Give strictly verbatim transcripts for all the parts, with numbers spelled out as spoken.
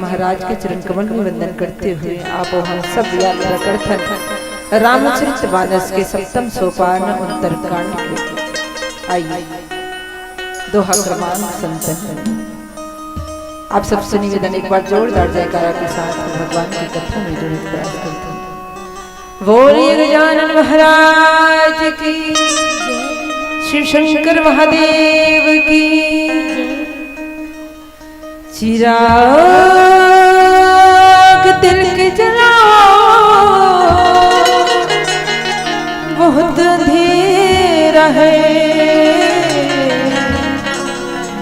महाराज के चरण कमल में वंदन करते हुए आप हम सब यात्रा करथन रामचरित मानस के सप्तम सोपान उत्तरकांड के। आइए, दोहा क्रमांक संतन। आप सबसे निवेदन, एक बार जोरदार जयकारा के साथ भगवान की कथा में जुड़े प्रयास करते हैं। बोलिए गजानन महाराज की, शिव शंकर महादेव की। चिराग तिलक जलाओ, बहुत अंधेरा है।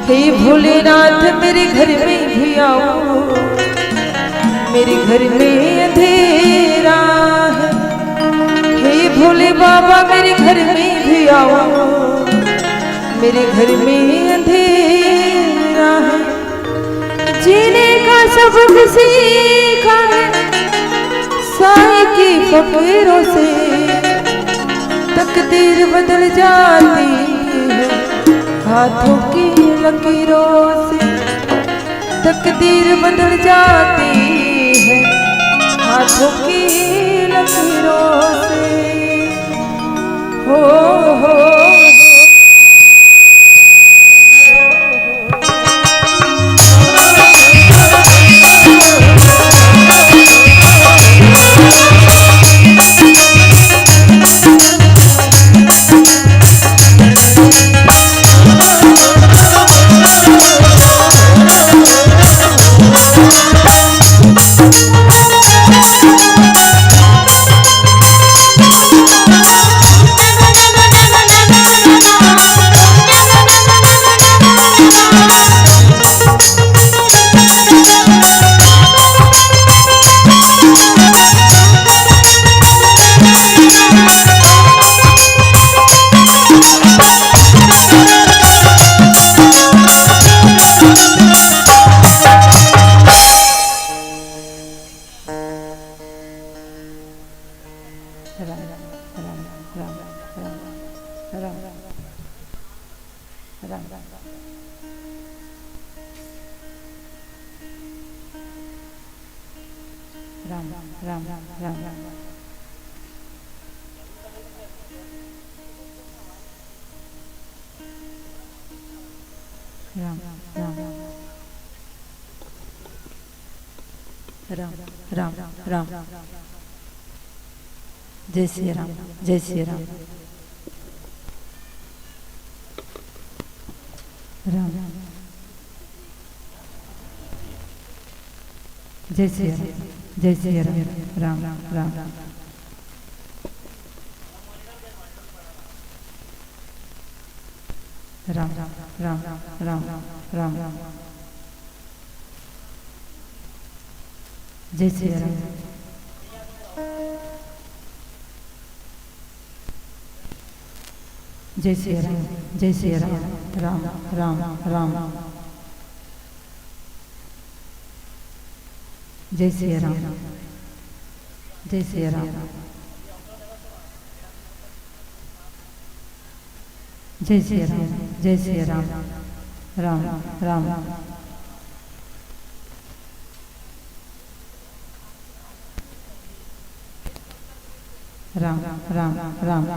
हे भोलेनाथ, मेरे घर में भी आओ, मेरे घर में अंधेरा है। हे भोले बाबा, मेरे घर में भी आओ, मेरे घर में अंधेरा है। जीने का सबक सीखा है साईं की फकीरों से। तकदीर बदल जाती है हाथों की लकीरों से। तकदीर बदल जाती है हाथों की लकीरों से। हो, हो। राम, राम, राम, राम, राम, राम, राम। राम, राम, राम, राम। राम, राम, राम। राम, राम, राम। जय श्री राम, जय श्री राम। राम। जय श्री राम, जय श्री राम। राम, राम, राम। राम, राम, राम, राम, राम। जय श्री राम। जय श्री राम, जय श्री राम। राम, राम, राम। जय श्री राम, जय श्री राम। जय श्री राम, जय श्री राम। राम, राम, राम। राम, राम, राम।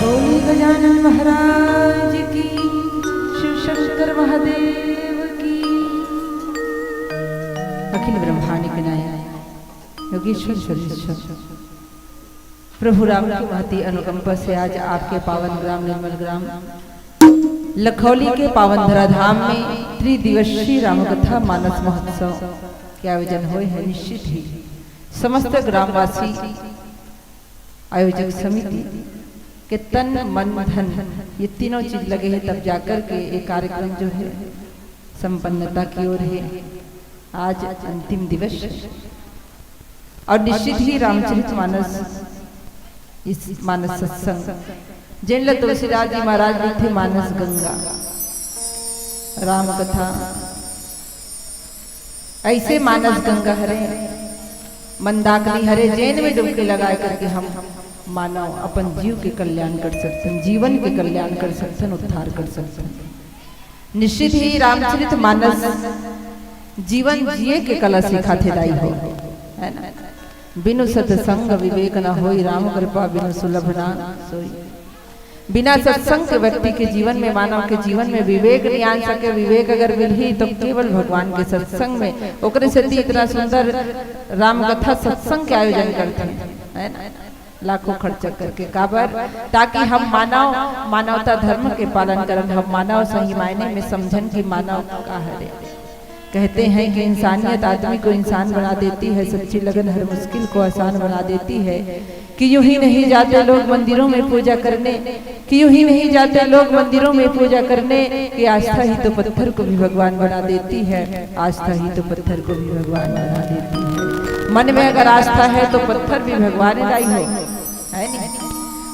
बोलिए गजानन महाराज की, शिव शंकर महादेव की। अखिल ब्रह्मांड के नायक योगेश्वर सर्वेश्वर प्रभु राम की महती अनुकंपा से आज आपके पावन ग्राम निर्मल ग्राम लखौली के पावन धराधाम में त्रिदिवसीय रामकथा मानस महोत्सव के आयोजन होए है। निश्चित ही समस्त ग्रामवासी, आयोजक समिति के तन मन धन ये तीनों चीज लगे हैं, तब जाकर के ये कार्यक्रम जो है संपन्नता की ओर है। आज अंतिम दिवस है और निश्चित ही रामचरित मानस, इस मानस सत्संग, जेन ल तुलसीदास जी महाराज लिखे मानस गंगा, राम कथा, ऐसे मानस गंगा हरे, मंदाकिनी हरे, जेन में डुबकी लगाए करके हम मानव अपन जीव के कल्याण कर सकथन, जीवन के कल्याण कर सकथन, उद्धार कर सकथन। निश्चित ही रामचरित मानस जीवन जिए के कला सिखाथे दाई हो, है ना? बिनु सत्संग विवेक न होई, राम कृपा बिनु सुलभ ना सोई। बिना सत्संग के व्यक्ति के जीवन में, मानव के जीवन में विवेक नहीं आ सके। विवेक अगर मिलही तो केवल भगवान के सत्संग में। ओकरे सेती इतना सुंदर राम कथा सत्संग के आयोजन करथे, है ना? लाखों खर्चा करके, काबर? ताकि हम मानव, मानवता धर्म के पालन करन, हम मानव सही मायने में समझन कि मानव का हरे। कहते हैं कि इंसानियत आदमी को इंसान बना देती है, सच्ची लगन हर मुश्किल को आसान बना देती है। कि यूं ही नहीं जाते लोग मंदिरों में पूजा करने, कि यूं ही नहीं जाते लोग मंदिरों में पूजा करने, कि आस्था ही तो पत्थर को भी भगवान बना देती है, आस्था ही तो पत्थर को भी भगवान बना देती है। मन में अगर आस्था है तो पत्थर भी भगवान दाई हो, है नहीं?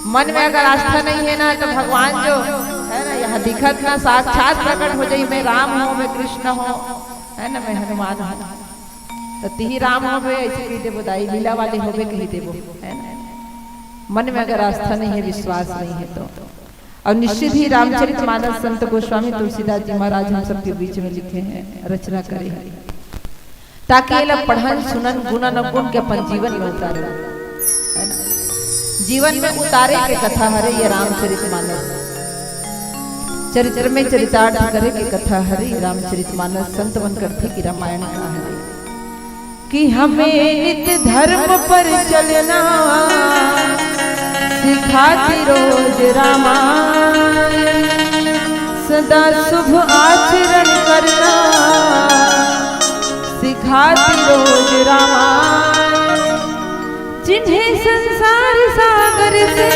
मन में अगर आस्था नहीं है ना, तो भगवान जो है ना, यहाँ दिखत ना, साक्षात प्रकट हो जाई, मैं राम हूँ, मैं कृष्ण हूँ, है ना, मैं हनुमान हूँ, तो तिही राम होबे, ऐसे कही देबो दाई, लीला वाले होबे कही देबो, है ना? मन में अगर आस्था नहीं है, विश्वास नहीं है तो। और निश्चित ही रामचरित मानस संत गोस्वामी तुलसीदास जी महाराज हम सबके बीच में लिखे हैं, रचना करे हैं, ताकि ये लोग पढ़न, सुनन, गुणन, अवगुण के अपन जीवन में उतारे, है ना? जीवन में उतारे के कथा हरे ये रामचरित मानस। चरित्र में चरितार्थ करे के कथा हरे रामचरित मानस। संत मन करथे कि रामायण का हरे, कि हमें नित धर्म पर चलना सिखाती रोज रामायण, सदा शुभ आचरण करना सिखाती रोज रामायण। जिन्हें संसार सागर से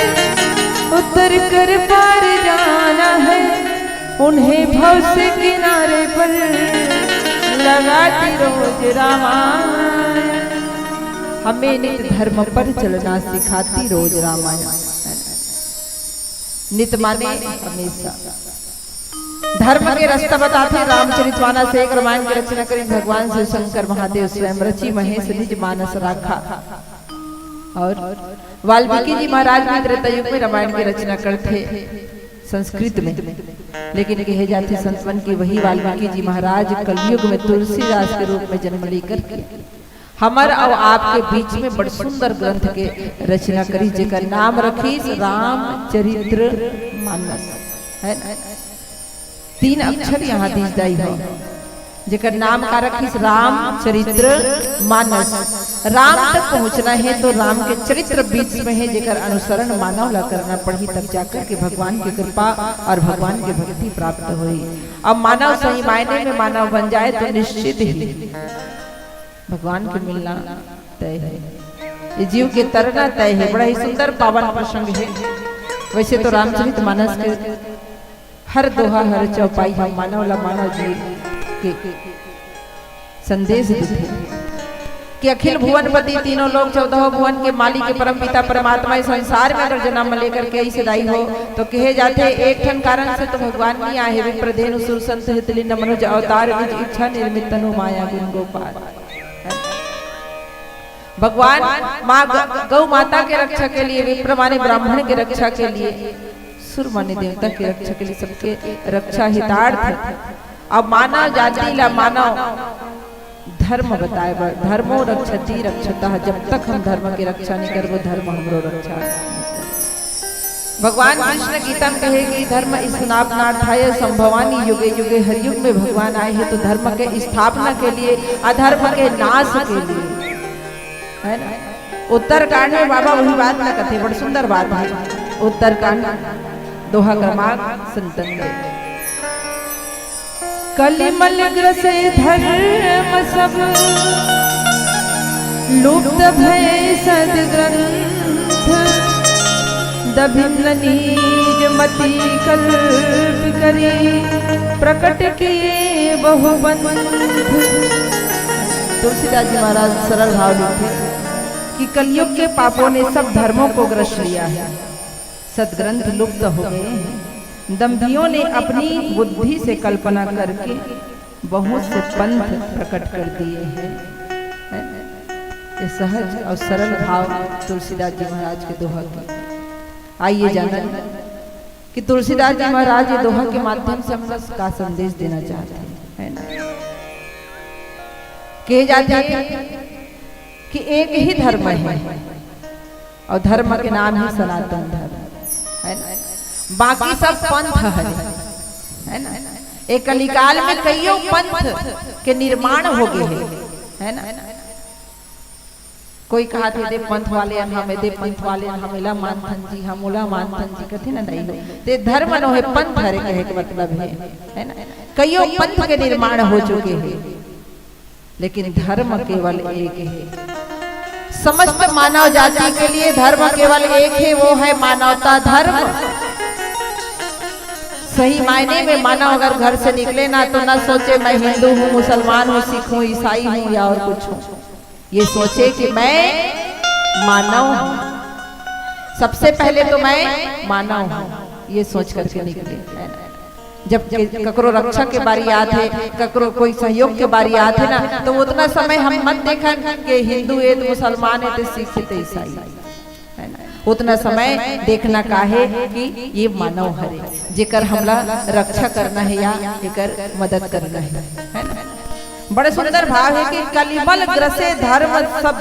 उतर कर पार जाना है, उन्हें भव से किनारे पर लगाती रोज रामायण। हमें नित धर्म पर चलना सिखाती रोज रामायण। नित माने हमेशा। धर्म के रास्ता बताथे रामचरित मानस। एक रामायण के रचना करिन भगवान शिव शंकर महादेव स्वयं, रचि महेश निज मानस राखा। और वाल्मीकि जी महाराज भी त्रेता युग में रामायण के रचना करथे संस्कृत में, लेकिन कहे जाथे संत मन कि वही वाल्मीकि जी महाराज कलयुग में तुलसीदास के रूप में जन्म लेकर के हमर अउ आपके बीच में बड़ सुंदर ग्रंथ के रचना करिस, जेकर नाम रखिस रामचरित्र मानस, है ना? तीन अक्षर यहाँ दीस दाई हो, जेकर नाम का रखिस रामचरित्र मानस। राम तक पहुँचना है तो राम के चरित्र बीच में है, जेकर अनुसरण मानव ला करना पड़ही, तब जाकर के भगवान की कृपा और भगवान की भक्ति प्राप्त होई। अब मानव सही मायने में मानव बन जाए तो निश्चित ही भगवान के मिलना तय है, ये जीव के तरना तय है। बड़ा ही सुंदर पावन प्रसंग है। वैसे तो रामचरित मानस के हर दोहा, हर चौपाई हम मानव ला मानव जीव के संदेश देथे कि अखिल भुवनपति, तीनों लोक चौदह भुवन के मालिक, के परम पिता परमात्मा इस संसार में अगर जन्म लेकर के ऐसे दाई हो तो कहे जाथे एक ठन कारण से तो भगवान नहीं आए, विप्र धेनु सुर संत हितली न मनुज अवतार निज इच्छा निर्मित तनु माया गुण गोपाल। भगवान माँ ग-, गौ माता के रक्षा के लिए, विप्र माने ब्राह्मण के रक्षा के लिए, सुर माने देवता के रक्षा के लिए, सबके रक्षा हितार्थ। अब मानव जाति ला मानव धर्म बताए बर, धर्मो रक्षति रक्षतः, जब तक हम धर्म के रक्षा नहीं करबो, धर्म हमरो रक्षा। भगवान कृष्ण गीता में कहे कि धर्म स्थापनार्थाय संभवानी युगे युगे, हर युग में भगवान आए हैं तो धर्म के स्थापना के लिए, अधर्म के नाश के लिए, है ना। उत्तरकांड में बाबा वही बात ना कथे, बड़ सुंदर बात है। उत्तरकांड दोहा क्रमांक संतन दे। कलिमल ग्रसे धर्म सब, लुप्त भय सदग्रंथ। दभिन्न नीज मति कल्प करी, प्रकट किए बहु पंथ। तुलसीदास जी महाराज सरल भाव लिखते कि कलयुग के पापों ने सब धर्मों को ग्रस लिया है, सदग्रंथ लुप्त हो गए हैं। दंभियों ने अपनी बुद्धि से कल्पना करके बहुत से पंथ प्रकट कर दिए हैं। ये सहज और सरल भाव तुलसीदास जी महाराज के दोहा की। आइए जाना कि तुलसीदास जी महाराज ये दोहा के माध्यम से हम लोग का संदेश देना चाहते हैं, है ना। कहे जाते हैं कि एक ही धर्म है और धर्म के नाम ही सनातन धर्म, है ना। बाकी सब पंथ है, है ना। एक कलिकाल में कईयों पंथ के निर्माण हो गए हैं, है ना। कोई कहा थे दे पंथ वाले हम, दे पंथ वाले हम, एला मानथन जी, हम ओला मानथन जी, कथे ना नहीं हो। ते धर्म नो है, पंथ हरे कहे के मतलब है, है ना। कईयों पंथ के निर्माण हो चुके हैं, लेकिन धर्म केवल एक है। समस्त मानव जाति के लिए धर्म केवल एक है, वो है मानवता धर्म। सही मायने में मानव अगर घर से निकले ना, तो ना सोचे मैं हिंदू हूँ, मुसलमान हूँ, सिख हूँ, ईसाई हूँ या और कुछ हूँ। ये सोचे कि मैं मानव हूँ, सबसे पहले तो मैं मानव हूँ, ये सोच करके निकले, है ना। जब के-, ककरो रक्षा के बारी आत है, ककरो कोई सहयोग के बारी आत है ना, तो उतना समय हम मत देखन कि हिंदू है तो मुसलमान है तो सिख है तो ईसाई है, है ना। उतना समय देखना का है कि ये मानव हरे, जेकर हमला रक्षा करना है या एकर मदद करना है, है ना। बड़ा सुंदर भाव है कि कलिमल ग्रसे धर्म सब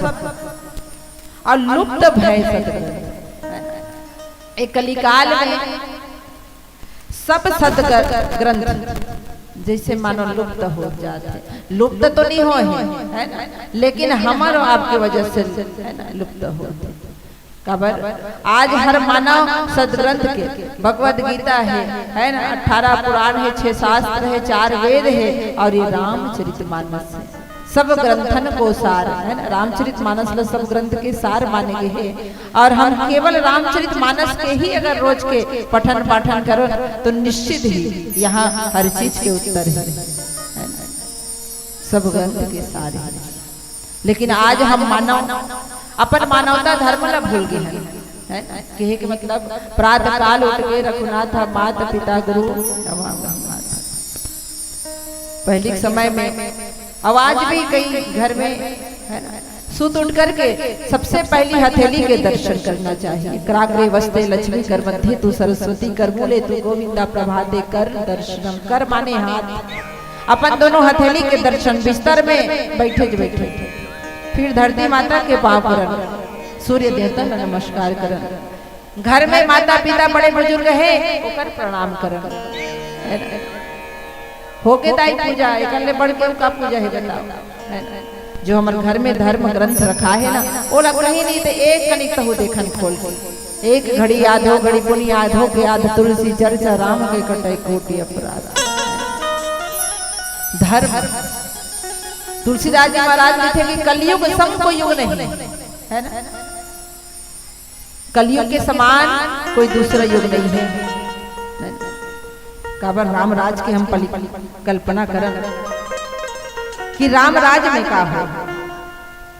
और लुप्त भय सदग्रंथ। एक कलिकाल में सब सदग्रंथ जैसे मानो लुप्त हो जाते, लुप्त तो नहीं हो है, है ना? लेकिन हमारो आपके वजह से, है ना, लुप्त हो। काबर आज हर मानव सदग्रंथ के भगवत गीता है, है ना, अठारह पुराण है, छह शास्त्र है, चार वेद है और ये रामचरित मानस है, सब ग्रंथन को सार, है ना। रामचरित मानस ल सब ग्रंथ के सार माने गए है और हम केवल रामचरित मानस के ही अगर रोज के पठन पाठन करो तो निश्चित ही यहाँ हर चीज के उत्तर है, है ना? सब ग्रंथ के सार है। लेकिन आज हम मानव, अपन मानवता धर्म ला भूल गए हैं, है ना? कहे के मतलब प्रातः काल उठ के रघुनाथ मात पिता गुरु नमः। पहले के समय में आवाज भी कई घर में, है ना, सुत उठ करके सबसे पहली हथेली के दर्शन करना चाहिए। कराग्रे वसते लक्ष्मी कर मध्ये तू सरस्वती, कर मूले तू गोविंदा प्रभाते कर दर्शनम। कर माने हाथ, अपन दोनों हथेली के दर्शन बिस्तर में बैठे ज बैठे, फिर धरती माता के पाँव परन, सूर्य देवता ला नमस्कार करन, घर में माता पिता बड़े बुजुर्ग है ओकर प्रणाम करन, है ना? होगे दाई पूजा, एकर ले बढ़ के का पूजा है बताओ, है ना? जो हमर घर में धर्म ग्रंथ रखा है ना, ओला कहीं नहीं तो एक कनिक तहु देखन खोल के, एक घड़ी आधो घड़ी पुनि आधो के आध तुलसी चर्चा राम के कटै कोटि अपराध। धर्म तुलसीदास जी महाराज लिखे कि कलयुग सम को युग नहीं, है ना? कलयुग के समान कोई दूसरा युग नहीं है। काबर राम राज के हम पलि-, कल्पना करन कि राम राज में का हो,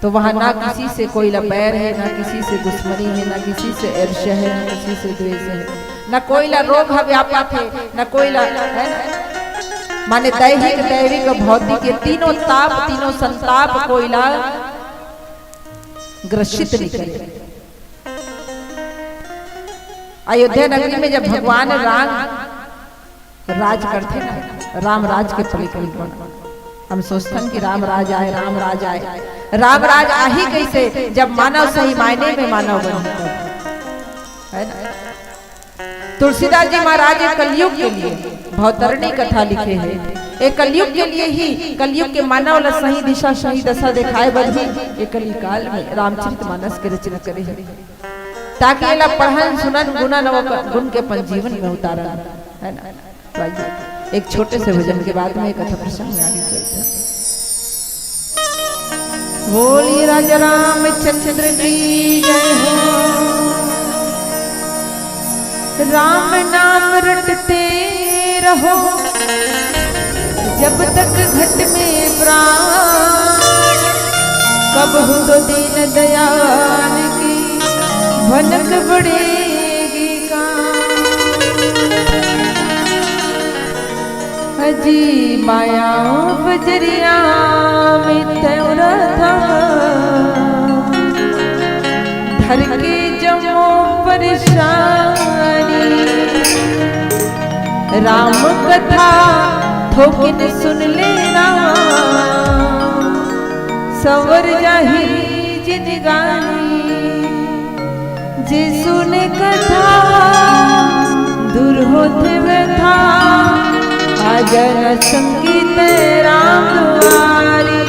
तो वहां ना किसी से कोई ला बैर है, ना किसी से दुश्मनी है, ना किसी से ईर्ष्या है, ना किसी से द्वेष है, ना कोई ला रोग ह व्यापत है, ना कोई ला, है ना? माने दैहिक, दैविक, भौतिक, ये तीनों ताप, तीनों संताप कोई ला ग्रसित नहीं करे। अयोध्या नगरी में जब भगवान राम राज करथे ना, राम राज के परिकल्पना, हम सोचथन कि राम राज आए, राम राज आए। राम राज आही कैसे, जब मानव सही मायने में मानव बनही तब, है ना? तुलसीदास जी महाराज ये कलयुग के लिए भवतरणी कथा लिखे हे। ये कलयुग के लिए ही, कलयुग के मानव ला सही दिशा, सही दशा दिखाए बर ही ये कलिकाल में रामचरित मानस के रचना करे हे, ताकि एला पढ़न, सुनन, गुणन अउ गुण के अपन जीवन में उतारन, है ना? तो आइए, एक छोटे से भजन के बाद में कथा प्रसंग में आगे चलते हैं। बोलिए राजा रामचंद्र की जय हो। राम नाम रटते रहो जब तक घट में प्राण, कबहु तो दीन दयाल की भनक पड़ेगी। अजी माया बजरिया में तैरा था, धर के जमो परेशानी। राम कथा थोकिन सुन लेना, संवर जाही जिनगानी। जे सुने कथा दूर होथे व्यथा, आ जाना संगीत राम दुआरी।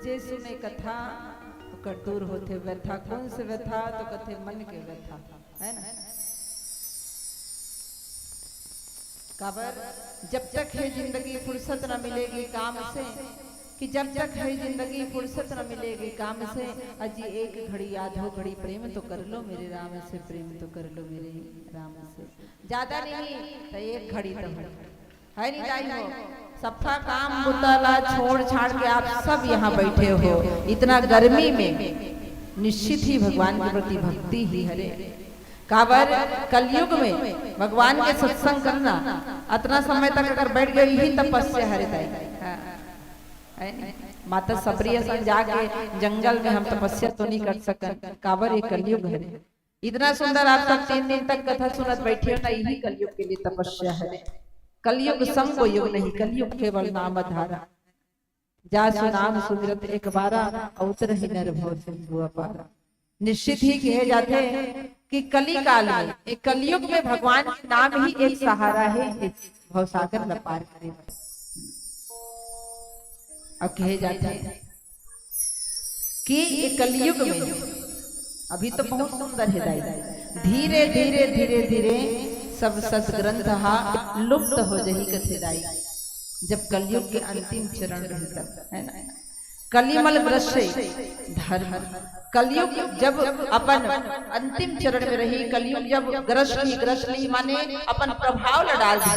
जे सुने कथा ओकर दूर होथे व्यथा। कौन से व्यथा? तो कथे मन के व्यथा, है ना? काबर? जब तक है जिंदगी फुर्सत न मिलेगी काम से, कि जब तक है जिंदगी फुर्सत न मिलेगी काम से, अजी एक घड़ी आधो घड़ी प्रेम तो कर लो मेरे राम से, प्रेम तो कर लो मेरे राम से। ज्यादा नहीं तो एक घड़ी तो है, है नहीं दाई हो? सबका काम बुता ला छोड़ छाड़ के आप सब यहाँ बैठे हो, इतना गर्मी में निश्चित ही भगवान के प्रति भक्ति ही हरे। काबर? कलयुग में भगवान के सत्संग करना, अतना समय तक अगर बैठ गए, यही तपस्या हरे दाई। हाँ। है नहीं? माता सबरी असन जाके जंगल में हम तपस्या तो नहीं कर सकन, काबर? ये कलयुग हरे। इतना सुंदर आप सब तीन दिन तक कथा सुनत बैठे हो ना, यही कलयुग के लिए तपस्या हरे। कलयुग सम को युग नहीं, कलयुग केवल नाम धारा। जा सुनाम सुमिरत एक बारा, अवतरहि नर भव सिंधु अपारा। निश्चित ही कहे जाथे कि कलिकाल में, एक कलयुग में भगवान के नाम ही एक सहारा है इस भवसागर ल पार करे बर। अब कहे जाथे कि ये कलयुग में, अभी तो बहुत सुंदर है दाई, धीरे धीरे धीरे धीरे सब सदग्रंथ हा लुप्त हो जही कथे दाई, जब कलयुग के अंतिम चरण रही तब, है ना? कलिमल ग्रसे धर्म, कलयुग जब अपन अंतिम चरण में रही, कलयुग जब ग्रस ली, ग्रस ली माने अपन प्रभाव ल डाल दी,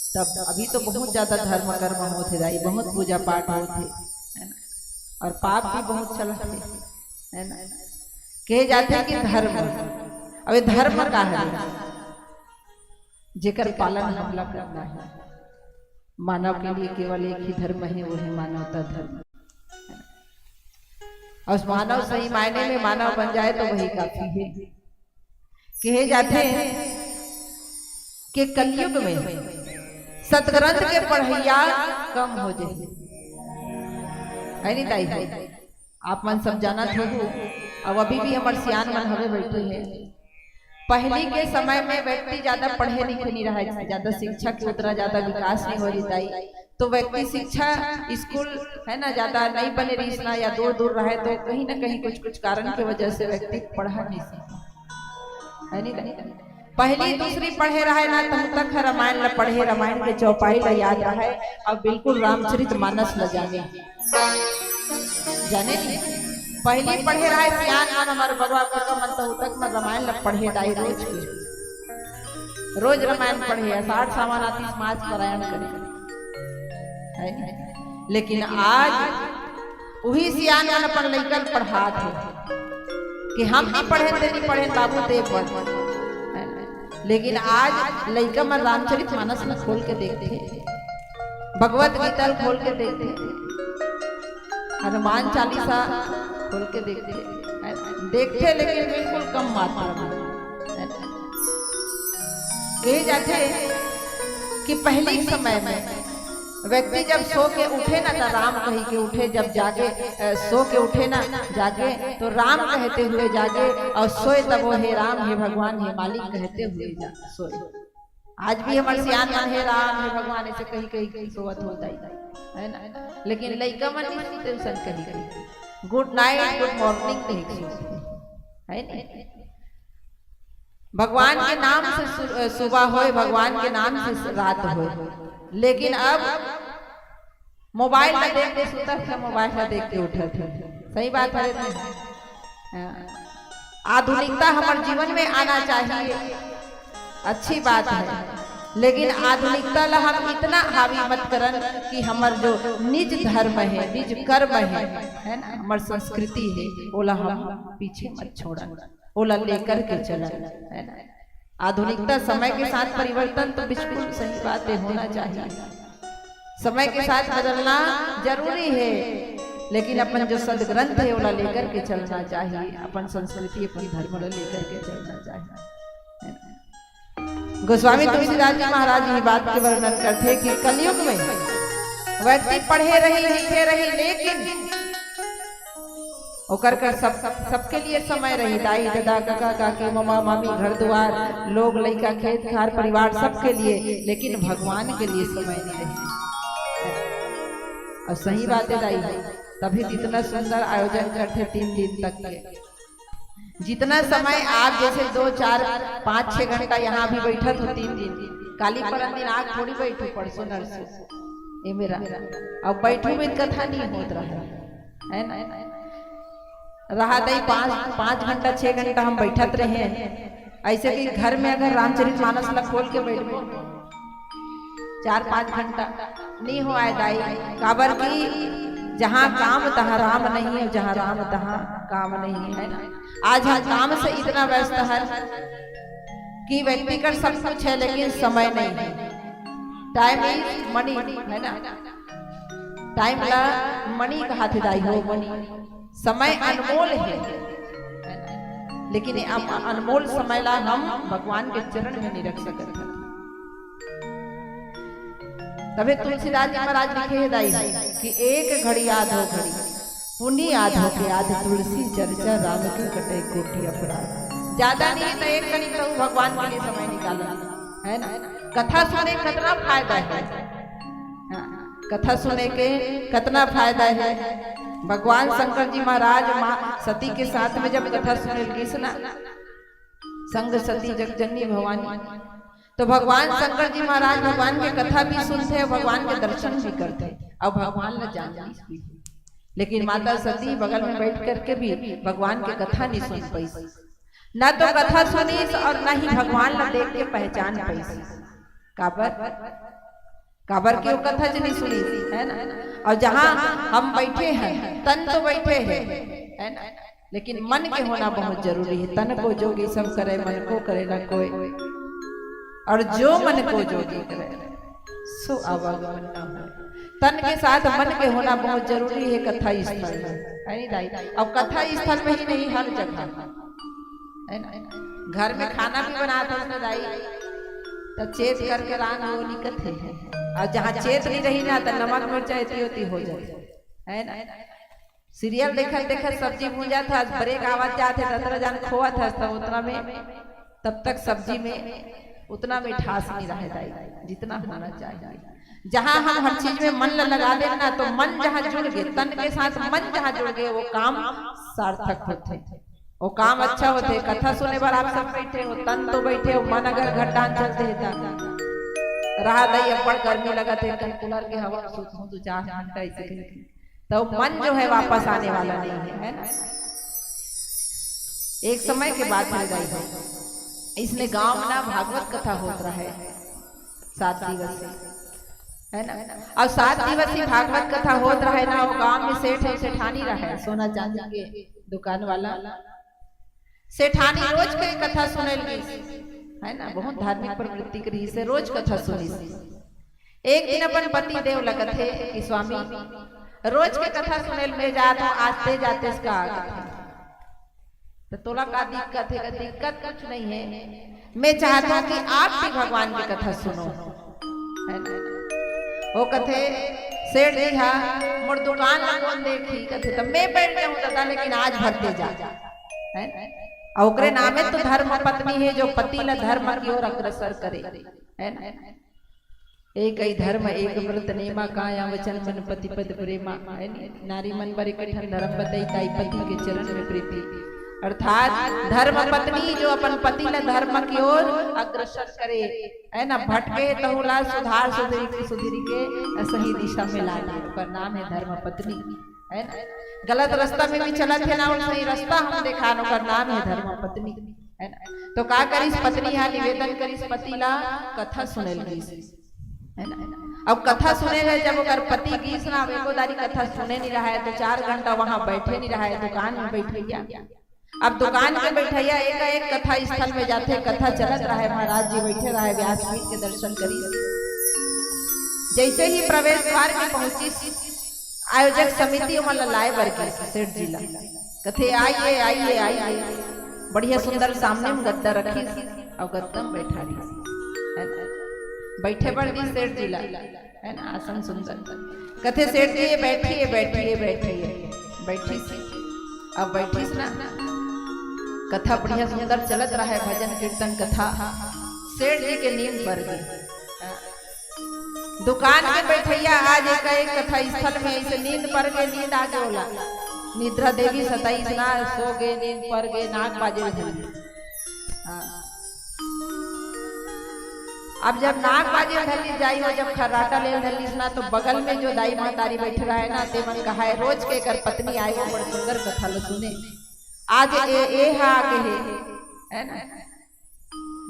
तब अभी तो बहुत ज्यादा धर्म कर्म होथे दाई, बहुत पूजा पाठ होथे, है ना? और पाप भी बहुत चलत हे, है ना? कहे जाथे कि धर्म, अब ये धर्म का है? जेकर पालन हमला करना है। मानव के लिए केवल एक ही धर्म है, वो है मानवता धर्म। और मानव सही मायने में मानव बन जाए तो वही काफी है। कहे जाथे कि कलयुग में सतग्रंथ के पढ़ैया कम हो जाए, है नहीं दाई? आप मन सब जानत हो, अब अभी भी हमर सियान मन हवे बैठे हैं। पहली के समय में व्यक्ति ज्यादा पढ़े लिखे नहीं रहा, ज्यादा शिक्षा के उतना ज्यादा विकास नहीं हो रही दाई, तो व्यक्ति शिक्षा, स्कूल, है ना, ज्यादा नहीं बने रहिस ना, या दूर दूर रहे, तो कहीं ना कहीं कुछ कुछ कारण की वजह से व्यक्ति पढ़ा नहीं सीखा, है नहीं दाई? पहली दूसरी पढ़े रहे ना, तब तक रामायण ल पढ़े, रामायण के चौपाई ल याद रहे, अब बिल्कुल रामचरित मानस ल जाने, जाने नहीं। पहली पढ़े रहे सियान मन, हमर बबा काका मन, तब तक मैं रामायण ल पढ़े दाई रोज के, रोज रामायण पढ़े, साठ सावन आतिस मास पारायण करे, है नहीं? लेकिन आज उही सियान मन अपन लइका ल पढ़ात हे कि हम नहीं पढ़े, ते नहीं पढ़े, बाबू ते पढ़। लेकिन आज लइका मन रामचरित मानस ल खोल के देखथे, भगवत गीता ल खोल के देखथे, हनुमान चालीसा खोल के देखथे, देखथे, लेकिन बिल्कुल कम मात्रा में। कहे जाथे कि पहली समय में व्यक्ति जब सो के उठे ना, तो राम कही के उठे, जब जागे, अ, सो के उठे ना, जागे, तो राम कहते हुए जागे, और सोए तब वो हे राम, हे भगवान, हे मालिक कहते हुए जा सोए। आज भी हमर सियान मन हे राम, हे भगवान ऐसे कही कही कही सोवत हो दाई, है ना? लेकिन लइका मन नहीं सुनते, उसन कही कही गुड नाइट, गुड मॉर्निंग कही के सोते, है ना? भगवान के नाम से सु-, अ, सुबह होए, भगवान के नाम से रात होए, लेकिन अब मोबाइल में देख के सुतत हे, मोबाइल में देख के उठत हे। सही बात है ना? हाँ। आधुनिकता हमर जीवन में आना चाहिए, अच्छी बात है, लेकिन आधुनिकता ला हम इतना हावी मत करन कि हमर जो निज धर्म है, निज कर्म है, है ना, हमर संस्कृति है, ओला हम पीछे मत छोड़न, ओला लेकर के चलन, है ना। आधुनिकता, समय के साथ परिवर्तन तो बिल्कुल सही बात है, होना चाहिए। समय के साथ बदलना जरूरी है, लेकिन अपन जो सदग्रंथ है, ओला लेकर के चलना चाहिए, अपन संस्कृति, अपन धर्म ला लेकर के चलना चाहिए। गोस्वामी तुलसीदास जी महाराज ये बात के वर्णन करथे कि कलयुग में व्यक्ति पढ़े रही, लिखे रही, लेकिन ओकर कर सब, सब, सबके लिए समय रही, दाई, ददा, काका, काकी, ममा, मामी, घर दुआर, लोग, लइका, खेत, खार, परिवार, सबके लिए, लेकिन भगवान के लिए समय नहीं रही। और सही बात है दाई, तभी तो इतना सुंदर आयोजन करथे तीन दिन तक के। जितना समय आप जैसे दो, चार, पाँच, छह घंटा यहाँ भी बैठत हो तीन दिन, काली परन दिन आग थोड़ी बैठू, परसों नरसों, ये मेरा, अब बैठू में कथा नहीं होत रहा है ना। रहा दई पाँच, पाँच घंटा, छह घंटा हम बैठत रहे हैं। ऐसे कि घर में अगर रामचरित मानस ला खोल के बैठबो, चार पाँच घंटा नहीं हो आए दाई, काबर कि जहाँ काम तहाँ राम नहीं है, जहाँ राम तहाँ काम नहीं है ना। आज हम काम से इतना व्यस्त है कि व्यक्ति कर सब कुछ है, लेकिन समय नहीं है। Time is money, है ना? Time ला money कहा थे दाई हो, money। समय अनमोल है, लेकिन ये अम-, अनमोल समय ला हम भगवान के चरण में नहीं रख सकत हन। तबे तुलसीदास जी महाराज लिखे हे दाई कि एक घड़ी आध हो घड़ी, पुनि आध हो के आध, तुलसी चर्चा राम की कटे कोटि अपराध। ज्यादा नहीं तो एक घड़ी तो भगवान के लिए समय निकालो, है ना? कथा सुने कितना फायदा है। हाँ, कथा सुने के कितना फायदा है। भगवान शंकर जी महाराज माँ सती के साथ में जब कथा सुने लगिस ना, संग सती जग जननी भवानी, तो भगवान शंकर जी महाराज भगवान के कथा भी सुनथे, भगवान के दर्शन भी करथे, अउ भगवान ला जान भी। लेकिन माता सती बगल में बैठ करके भी भगवान के कथा नहीं सुन पाइस, ना तो कथा सुनिस अउ ना ही भगवान ला देख के पहचान पाइस। काबर? काबर कि वो कथा च नहीं सुनिस, है ना? अउ जहाँ हम बैठे हैं, तन तो बैठे हैं, है ना, लेकिन मन के होना बहुत जरूरी है। तन को जोगी सब करे, मन को करे ना कोई, अउ जो मन को जोगी करे, सो आवागमन ना होय। तन के साथ मन के होना बहुत जरूरी है कथा स्थल में, है नहीं दाई? अउ कथा स्थल में ही नहीं, हर जगह, है ना? घर में खाना भी बनात हस ना दाई, त चेत करके रांध, वो नहीं कथे। अउ जहाँ चेत नहीं रही ना, त नमक मिर्चा एती ओती हो जाथे, है ना? Serial देखत देखत सब्जी भूंजत हस, break आवत जात हे, त अतरा जान खोवत हस, त उतना में, तब तक सब्जी में उतना मिठास नहीं रहे दाई, जितना होना चाहिए। जहाँ हम हर चीज में मन ल लगा देन ना, तो मन जहाँ जुड़ गए, तन के साथ मन जहाँ जुड़ गए, वो काम सार्थक होथे, वो काम अच्छा होथे। कथा सुने बर आप सब बैठे हो, तन तो बैठे हो, मन अगर घटान चलथे त रहा दई, अब्बड़ गर्मी लगत हे, कन cooler के हवा में सूत हूँ दो चार घंटा, ऐसे करके तो मन जो है वापस आने वाला नहीं है, है ना? एक समय के बात है दाई हो, इसने गांव में ना भागवत कथा होत रहे सात दिवस से, है ना? अउ सात दिवस ही भागवत कथा होत रहे ना, वो गांव में सेठ है, सेठानी रहे, सोना चांदी के दुकान वाला। सेठानी रोज के कथा सुने लगी, है ना? बहुत धार्मिक प्रवृत्ति के रही से रोज कथा सुनिस। एक दिन अपन पति देव ला कथे कि स्वामी, रोज के कथा सुने ल मैं जात हूँ, आज ते जातेस का? कथे, त तोला का दिक्कत हे? का दिक्कत कुछ नहीं है, मैं चाहता हूँ कि आप भी भगवान की कथा सुनो, है ना? वो कथे, सेठ जी हा, मोर दुकान ला कौन देखी? कथे, त मैं बैठ जाऊँ दादा, लेकिन आज भर ते जा, है ना? अउ ओकरे नामे तो धर्म पत्नी है, जो पति ला धर्म की ओर अग्रसर करे, है ना? एक ही धर्म एक व्रत नेमा, काया वचन मन पति पद प्रेमा, है नी? नारी मन बर एक ठन धर्म बताई, ताई पति के चरण में प्रीति। अर्थात धर्म पत्नी जो अपन पति ला धर्म की ओर अग्रसर करे, है ना, भटके तहु ला सुधार सुधरी के, सुधरी के सही दिशा में ला दे, ओकर नाम है धर्म पत्नी, है ना। गलत रास्ता में भी चलत हे ना, वो सही रास्ता हम देखान, ओकर नाम है धर्म पत्नी, है ना। तो का करिस पत्नी हा, निवेदन करिस पति ला, कथा सुने लगिस, है ना। अब कथा सुने ले जब ओकर पति गीस ना, अब एको दारी कथा सुने नहीं रहा है, तो चार घंटा वहां बैठे नहीं रहा है, दुकान में बैठे गया। अब दुकान के बैठैया एकाएक कथा स्थल में जाथे, कथा चलत रहे, महाराज जी बैठे रहे, व्यासपीठ के दर्शन करिस। जैसे ही प्रवेश द्वार में पहुंचिस, आयोजक समिति ओमन ला लाए बर गिस सेठ जी ला। कथे, "आइए, आइए, आइए।" बढ़िया सुंदर सामने में गद्दा रखिस, अउ गद्दा में बैठा रहिस, है ना? बैठे बर दी सेठ जी ला, है ना? आसन सुंदर। कथे, "सेठ जी, ये बैठिए, बैठिए, बैठिए।" बैठिस, अब बैठिस ना, कथा बढ़िया सुंदर चलत रहे, भजन कीर्तन कथा। सेठ जी के नींद बर गे। दुकान के बैठइया आज एक, एक कथा स्थल में ऐसे नींद पर गे, नींद आ गे ओला। निद्रा देवी सताइस ना, सो गे, नींद पर गे, नाक बाजे धर ली। हाँ। अब जब नाक बाजे धर ली जाई हो, जब खर्राटा ले धर लीस ना, तो बगल में जो दाई महतारी बैठे रहे ना, ते मन कहा है, "रोज के कर पत्नी आए हो, बड़ सुंदर कथा ल सुने। आज ए, ए हा आगे है, है ना?"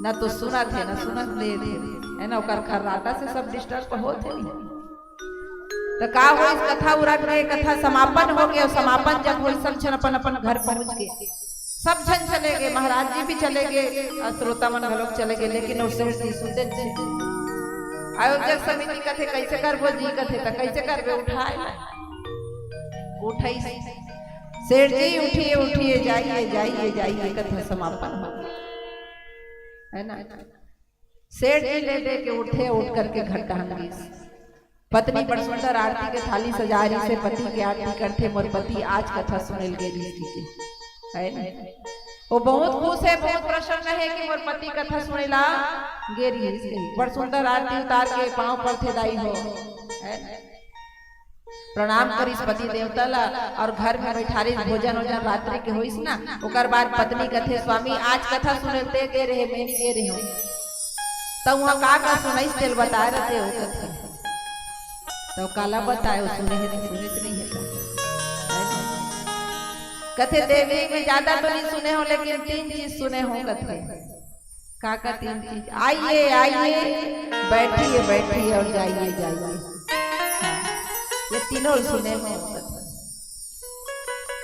ना तो सुनत हे, ना सुनत देत हे, है ना? ओकर खर्राटा से सब डिस्टर्ब होत हे नहीं। तो का होइस, कथा उरक गे, कथा समापन हो गे। समापन जब होइस, सब झन अपन अपन घर पहुंच गे, सब झन चले गे, महाराज जी भी चले गे, अउ श्रोता मन घलोक चले गे, लेकिन ओ सेठ जी सुते थे। आयोजक समिति कथे, "कैसे करबो जी?" कथे, "त कैसे करबे, उठाए ला।" उठाइस, "सेठ जी उठिए, उठिए, जाइए, जाइए, जाइए, कथा समापन हो।" है ना? सेठ जी ले दे के उठे, उठ करके घर टहन गईस। पत्नी बड़ सुंदर आरती के थाली सजा रही से, पति के आरती करथे, "मोर पति आज कथा सुने ल गे रहिस," कहिके। है ना? वो बहुत खुश है, बहुत प्रसन्न है कि मोर पति कथा सुने ला गे रहिस कहिके। बड़ सुंदर आरती उतार के पाँव पड़थे, "दाई हो," है ना? प्रणाम करिस पति देवता ला, और घर में बैठारिस, भोजन ओजन रात्रि के होइस ना। ओकर बाद पत्नी कथे, "स्वामी, आज कथा सुने ल ते गे रहे, मैं नहीं गे रहे हूँ, त उहाँ का का सुनाइस, तेल बताए रहते हो," कथे। तो काला बताए, वो सुने हे, सुने तो नहीं है। कथे, "देवी में ज्यादा तो नहीं सुने हो, लेकिन तीन चीज सुने हो," कथे। का का तीन चीज? "आइए, आइए, बैठिए, बैठिए, और जाइए, जाइए।" हाँ, ये तीनों सुने हो।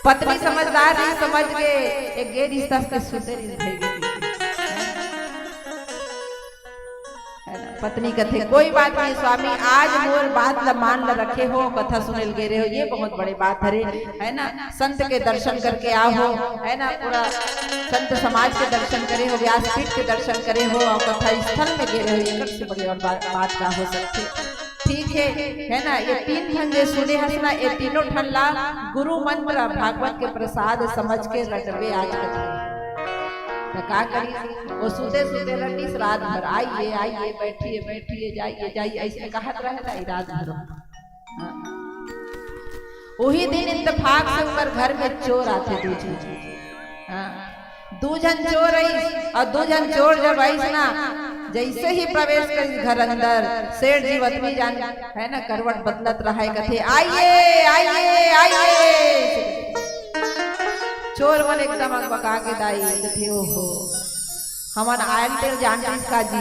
पत्नी समझदार नहीं, समझ के एक गैर रिश्ता के सुते नहीं भई। है ना? पत्नी कथे, "कोई बात नहीं स्वामी, आज मोर बात ल मान ल रखे हो, कथा सुने ल गे रहे हो, ये बहुत बड़े बात हरे, है ना? संत के दर्शन करके आए हो, है ना? पूरा संत समाज के दर्शन करे हो, व्यासपीठ के दर्शन करे हो, और कथा स्थल में गे रहे हो, ये सबसे बड़ी और बात, बात का हो सकथे?" ठीक है, है ना? ये तीन ठन जे सुने हस ना, ये तीनों ठन ला गुरु मंत्र भागवत के प्रसाद समझ के रटबे आज कथा। त का करी? वो सुते सुते रटिस रात भर, "आइए, आइए, बैठिए, बैठिए, जाइए, जाइए," ऐसे कहत रहे ना रात भर। हाँ। वही दिन इत्तेफाक से ओकर घर में चोर आथे, दू झन। हाँ। दू झन चोर आइस, और दू झन चोर जब आइस ना, जैसे ही प्रवेश करिस घर अंदर, सेठ जी वतनी जान, है ना, करवट बदलत रहे, कथे, "आइए, आइए, आइए।" चोर मन एकदम अकबका के, दाई, कथे, "ओहो, हमन आयल तेल जान रहिस का जी?"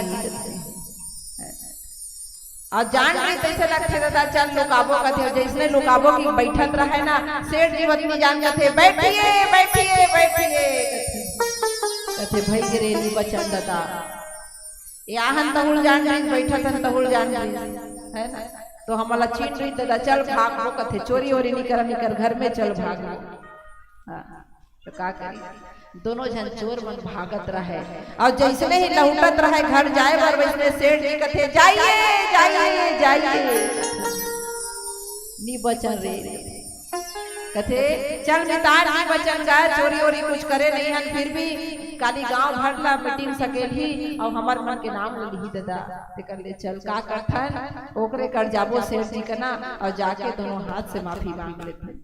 और जान के तैसे लगथे दादा, "चल लुकाबो," कथे। जैसने लुकाबो कि बैठत रहे ना, सेठ जी वतनी जान कथे, "बैठिए, बैठिए, बैठिए," कथे। कथे, "भई गे रे नी बचन दादा, ये आहन तहुल जान रहिस, बैठत हन तहुल जान रहिस, है ना? तो हमला छीन रही दादा, चल भागबो," कथे, "चोरी ओरी नी करन, निकर घर में चल भागबो।" हाँ। तो का करी, दोनों झन चोर मन भागत रहे, और जैसने ही लहुटत रहे घर जाए बर, वैसने सेठ जी कथे, "जाइए, जाइए, जाइए।" नी बचन रे। कथे, "चल मितान, नी बचन गा, चोरी ओरी कुछ करे नहीं हन, फिर भी काली गांव भर ला मीटिंग सकेलही, और हमर मन के नाम ल लिही दादा, तेकर ले चल का करथन, ओकरे कर जाबो सेठ जी कना, और जाके दोनों हाथ से माफी मांग लेथन।"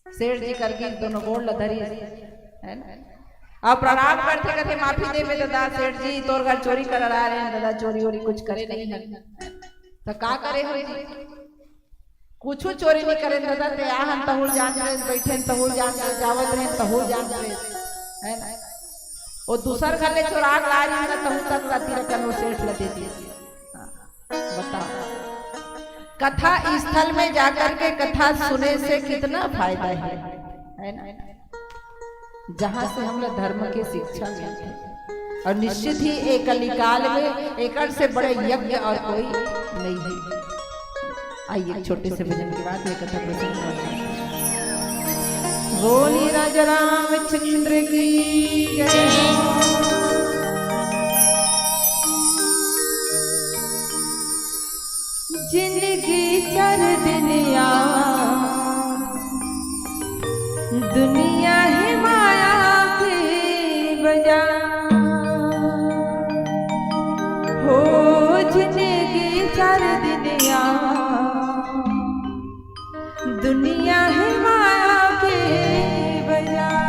सेठ जी कर गिस, दोनों गोड़ ल धरिस, है ना? अब प्रणाम करथे, कथे, "माफी देबे दादा, सेठ जी, तोर घर चोरी करन आए रहेन दादा, चोरी ओरी कुछ करे नहीं हन।" "त का करे हो जी?" "कुछु चोरी नहीं करेन दादा, ते आहन तहुल जान रहे, बैठेन तहुल जान रहे, जावत रहेन तहुल जान रहे, है ना? वो दूसर घर ले चोरा के ला रही ना, तहु तक ला तिलकन वो सेठ ल दे दी।" हाँ, बताओ, कथा स्थल में जाकर के कथा सुने से कितना फायदा है, है ना? जहां से हम लोग धर्म की शिक्षा मिलती है, और निश्चित ही एक कलिकाल में एकड़ से बड़े यज्ञ और कोई नहीं है। आइए, एक छोटे से भजन के बाद ये कथा प्रसंग करते हैं। बोली राजा रामचंद्र की जय। जिंदगी चर दिनिया, दुनिया ही माया की बजा। हो जिंदगी चर दुनिया हे माया के बजार।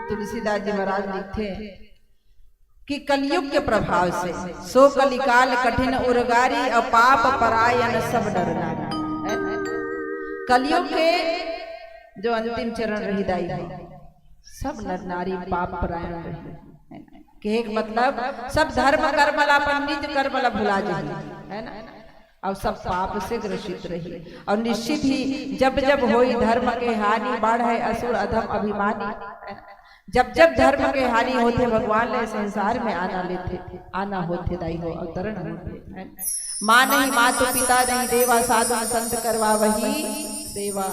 तुलसीदास जी महाराज लिखथे कि कलयुग के प्रभाव से सो कलिकाल कठिन उरगारी, अउ पाप परायन सब नर नारी। कलयुग के जो अंतिम चरण रही दाई हो, सब नर नारी पाप परायन रही। कहे के मतलब सब धर्म कर्म ला, अपन निज कर्म ला भुला जाही, है ना? अउ सब पाप से ग्रसित रही। अउ निश्चित ही जब जब होई धर्म के हानि, बाढ़े असुर अधम अभिमानी। जब जब धर्म के हानि होथे, भगवान ले संसार में आना लेथे, आना होथे दाई हो, अवतरण होथे, है ना? माँ नहीं मातु पिता नहीं देवा, साधु संत करवावही सेवा।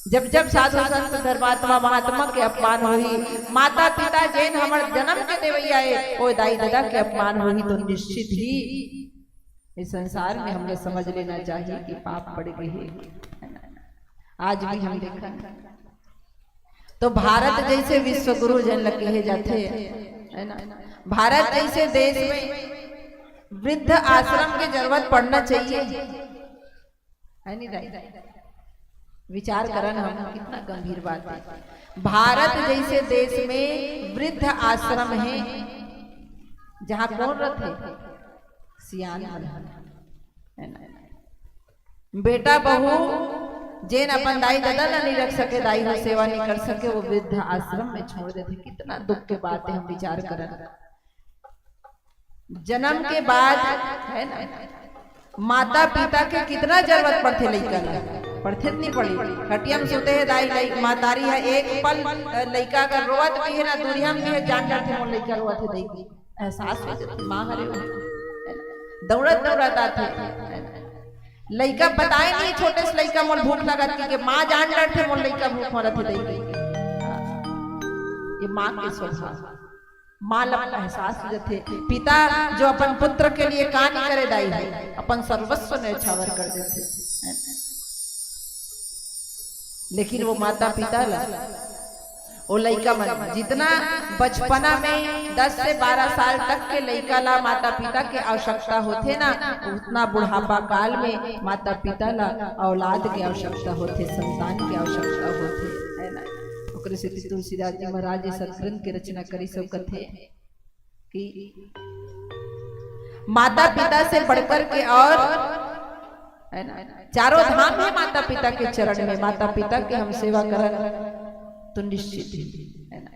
जब जब साधु संत धर्मात्मा महात्मा के अपमान होही, माता पिता जेन हमर जन्म के देवैया ए, ओ दाई ददा के अपमान होही, तो निश्चित ही इस संसार में हमने समझ लेना चाहिए कि पाप पड़ गए हे। आज भी हम देखन तो भारत जैसे विश्व गुरु जेन ल कहे जाथे, है ना, भारत जैसे देश में वृद्ध आश्रम की जरूरत पड़ना चाहिए, है नहीं दाई? विचार करन हम, कितना गंभीर बात है। भारत जैसे देश में वृद्ध आश्रम है, जहाँ कौन रथे? सियान मन, है ना? बेटा बहू जेन अपन दाई ददा ला नहीं रख सके, दाई हो सेवा नहीं कर सके, वो वृद्ध आश्रम में छोड़ देथे। कितना दुख के बात है, हम विचार करन। जन्म के बाद, है ना, माता पिता के कितना जरूरत पड़थे लइका ला? पड़थे त नहीं पड़ी? खटिया में सोते हे दाई, लइ-, मातारी है, एक पल, अ, लइका अगर रोवत भी है ना, दूरिया में भी है, जान जाथे मोर लइका रोवत हे दाई। एहसास हो जाथे, माँ हरे हो। दौड़त दौड़त आथे। लइका बताए नहीं, छोटे से लइका मोर भूख लगत कि, कि माँ जान डरथे मोर लइका भूख मरत हे दाई। ये माँ के स्वभाव। माँ ला एहसास हो जाथे। पिता जो अपन पुत्र के लिए का नहीं करे दाई, अपन सर्वस्व न्यौछावर कर देथे। लेकिन वो माता पिता ला, वो लइका मन जितना बचपना में दस से बारह साल तक के लइका ला माता पिता के आवश्यकता होथे ना, उतना बुढ़ापा काल में माता पिता ला औलाद के आवश्यकता होथे, संतान के आवश्यकता होथे, है ना? ओकरे सेती तुलसीदास जी महाराज ये सतग्रंथ के रचना करिस अउ कथे कि माता पिता से बढ़कर के और, है ना, चारों धाम है माता पिता के चरण में। माता पिता के हम सेवा करन तो निश्चित ही, है ना,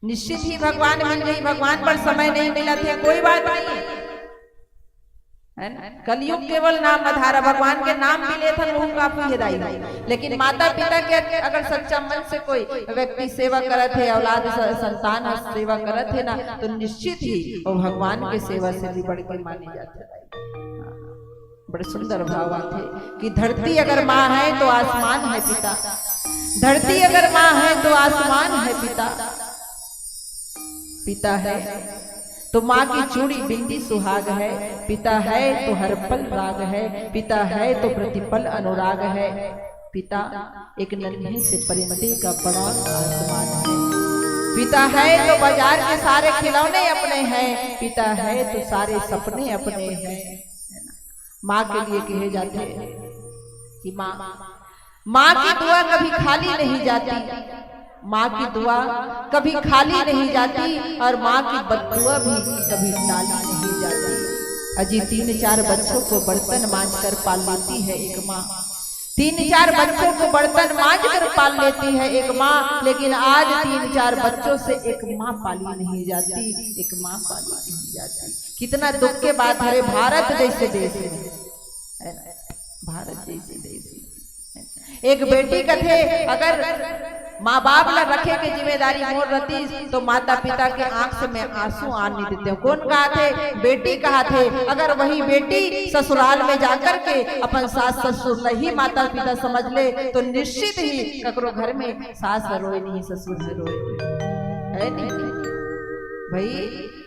निश्चित ही भगवान मिल जाही। भगवान बर समय नहीं मिलत हे, कोई बात नहीं है, है ना? कलयुग केवल नाम आधार हे, भगवान के नाम भी लेथन, वो काफी हे दाई। लेकिन माता पिता के अगर सच्चा मन से कोई व्यक्ति सेवा करत हे, औलाद स-, संतान ह सेवा करत हे ना, तो निश्चित ही वो भगवान के सेवा से भी बढ़ के माने जाथे दाई। बड़े सुंदर भाव आथे कि धरती अगर माँ है तो आसमान है पिता, धरती अगर माँ है तो आसमान है पिता। पिता है तो माँ की चूड़ी बिंदी सुहाग है, पिता है तो हर पल राग है, पिता है तो प्रतिपल अनुराग है। पिता एक नन्हे से परिमते का बड़ा आसमान है। पिता है तो बाजार के सारे खिलौने अपने हैं, पिता है तो सारे सपने अपने हैं। माँ के लिए कहे जाथे कि माँ, माँ की दुआ कभी खाली नहीं जाती, माँ की दुआ कभी खाली नहीं जाती और माँ की बददुआ भी कभी टाली नहीं जाती। अजी तीन चार बच्चों को बर्तन मांज कर पाल लेती है एक माँ, तीन चार बच्चों को बर्तन मांज कर पाल लेती है एक माँ, लेकिन आज तीन चार बच्चों से एक माँ पाली नहीं जाती, एक माँ पाली नहीं जाती। कितना दुख के बात है रे, भारत जैसे देश में, है ना? भारत जैसे देश में एक बेटी कथे, अगर माँ बाप ला रखे के जिम्मेदारी मोर रतिस, तो माता पिता के आंख से मैं आंसू आन नहीं देते हूँ। कौन कहाथे? बेटी कहाथे। अगर वही बेटी ससुराल में जाकर के अपन सास ससुर ला ही माता पिता समझ ले, तो निश्चित ही ककरो घर में सास ह रोए नहीं, ससुर ह रोए नहीं। है नहीं भाई?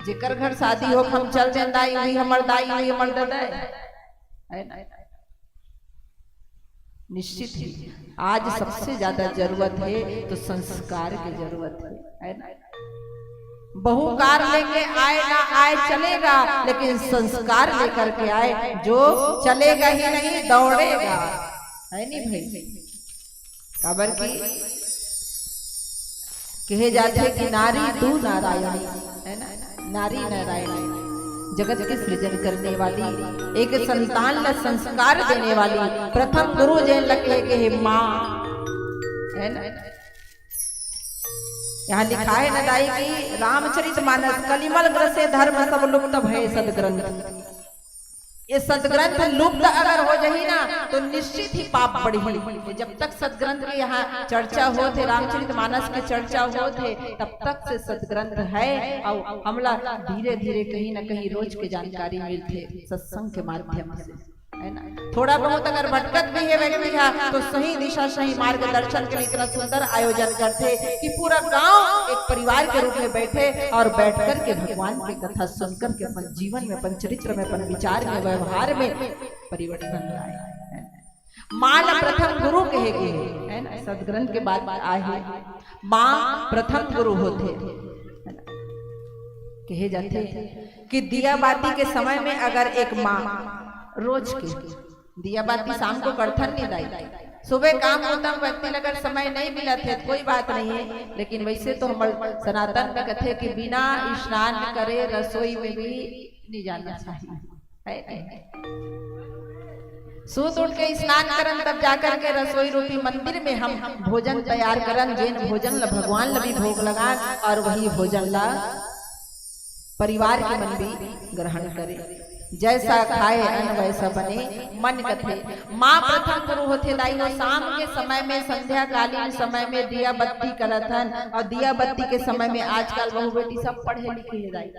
जेकर घर शादी हो, हम चल देन दाई, वही हमर दाई, वही हमर ददा है, है ना? निश्चित ही आज सबसे ज्यादा जरूरत है तो संस्कार की जरूरत है, है ना? बहू कार लेके आए ना आए चलेगा, लेकिन संस्कार लेकर के आए, जो चलेगा ही नहीं, दौड़ेगा, है नहीं भाई? काबर की कहे जाथे कि नारी तू नारायणी, है ना? नारी नारायणी, जगत के सृजन करने वाली, एक संतान ला संस्कार देने वाली, प्रथम गुरु जेन ला कहे के हे माँ, है ना? यहाँ लिखा है ना दाई कि रामचरित मानस कलिमल ग्रसे धर्म सब लुप्त भय सदग्रंथ। ये सदग्रंथ लुप्त अगर हो जाही ना, तो निश्चित ही पाप बढ़ही। जब तक सदग्रंथ के यहाँ चर्चा होत हे, रामचरित मानस के चर्चा होत हे, तब तक से सदग्रंथ है। और हमला धीरे धीरे कहीं ना कहीं रोज के जानकारी मिलथे सत्संग के माध्यम से, है ना? थोड़ा बहुत अगर भटकत भी है व्यक्ति हा, तो सही दिशा, सही मार्गदर्शन के लिए इतना सुंदर आयोजन करथे कि पूरा गांव एक परिवार के रूप में बैठे और बैठ करके भगवान की कथा सुन करके अपन जीवन में, अपन चरित्र में, अपन विचार में, व्यवहार में परिवर्तन लाए। माँ ला प्रथम गुरु कहे गे हे, है ना? सदग्रंथ के बात आए हे, माँ प्रथम गुरु होथे, है ना? कहे जाथे कि दिया बाती के समय में अगर एक माँ रोज के दिया बाती शाम को करथन नहीं दाई, सुबह काम होता व्यक्ति ला अगर समय नहीं मिलत हे, कोई बात नहीं है, लेकिन वैसे तो हमर सनातन में कथे कि बिना स्नान करे रसोई में भी नहीं जाना चाहिए, है नहीं? सुत उठ के स्नान करन, तब जाकर के रसोई रूपी मंदिर में हम भोजन तैयार करन, जेन भोजन ला भगवान ला भी भोग लगान और वही भोजन ला परिवार के मन भी ग्रहण करे। जैसा खाए अन्न वैसा बने, मन कथे। माँ प्रथम गुरु होथे दाई हो। शाम के समय में, संध्याकालीन समय में दिया बत्ती करत हन, और दिया बत्ती के समय में आजकल बहू बेटी सब पढ़े लिखे हे दाई।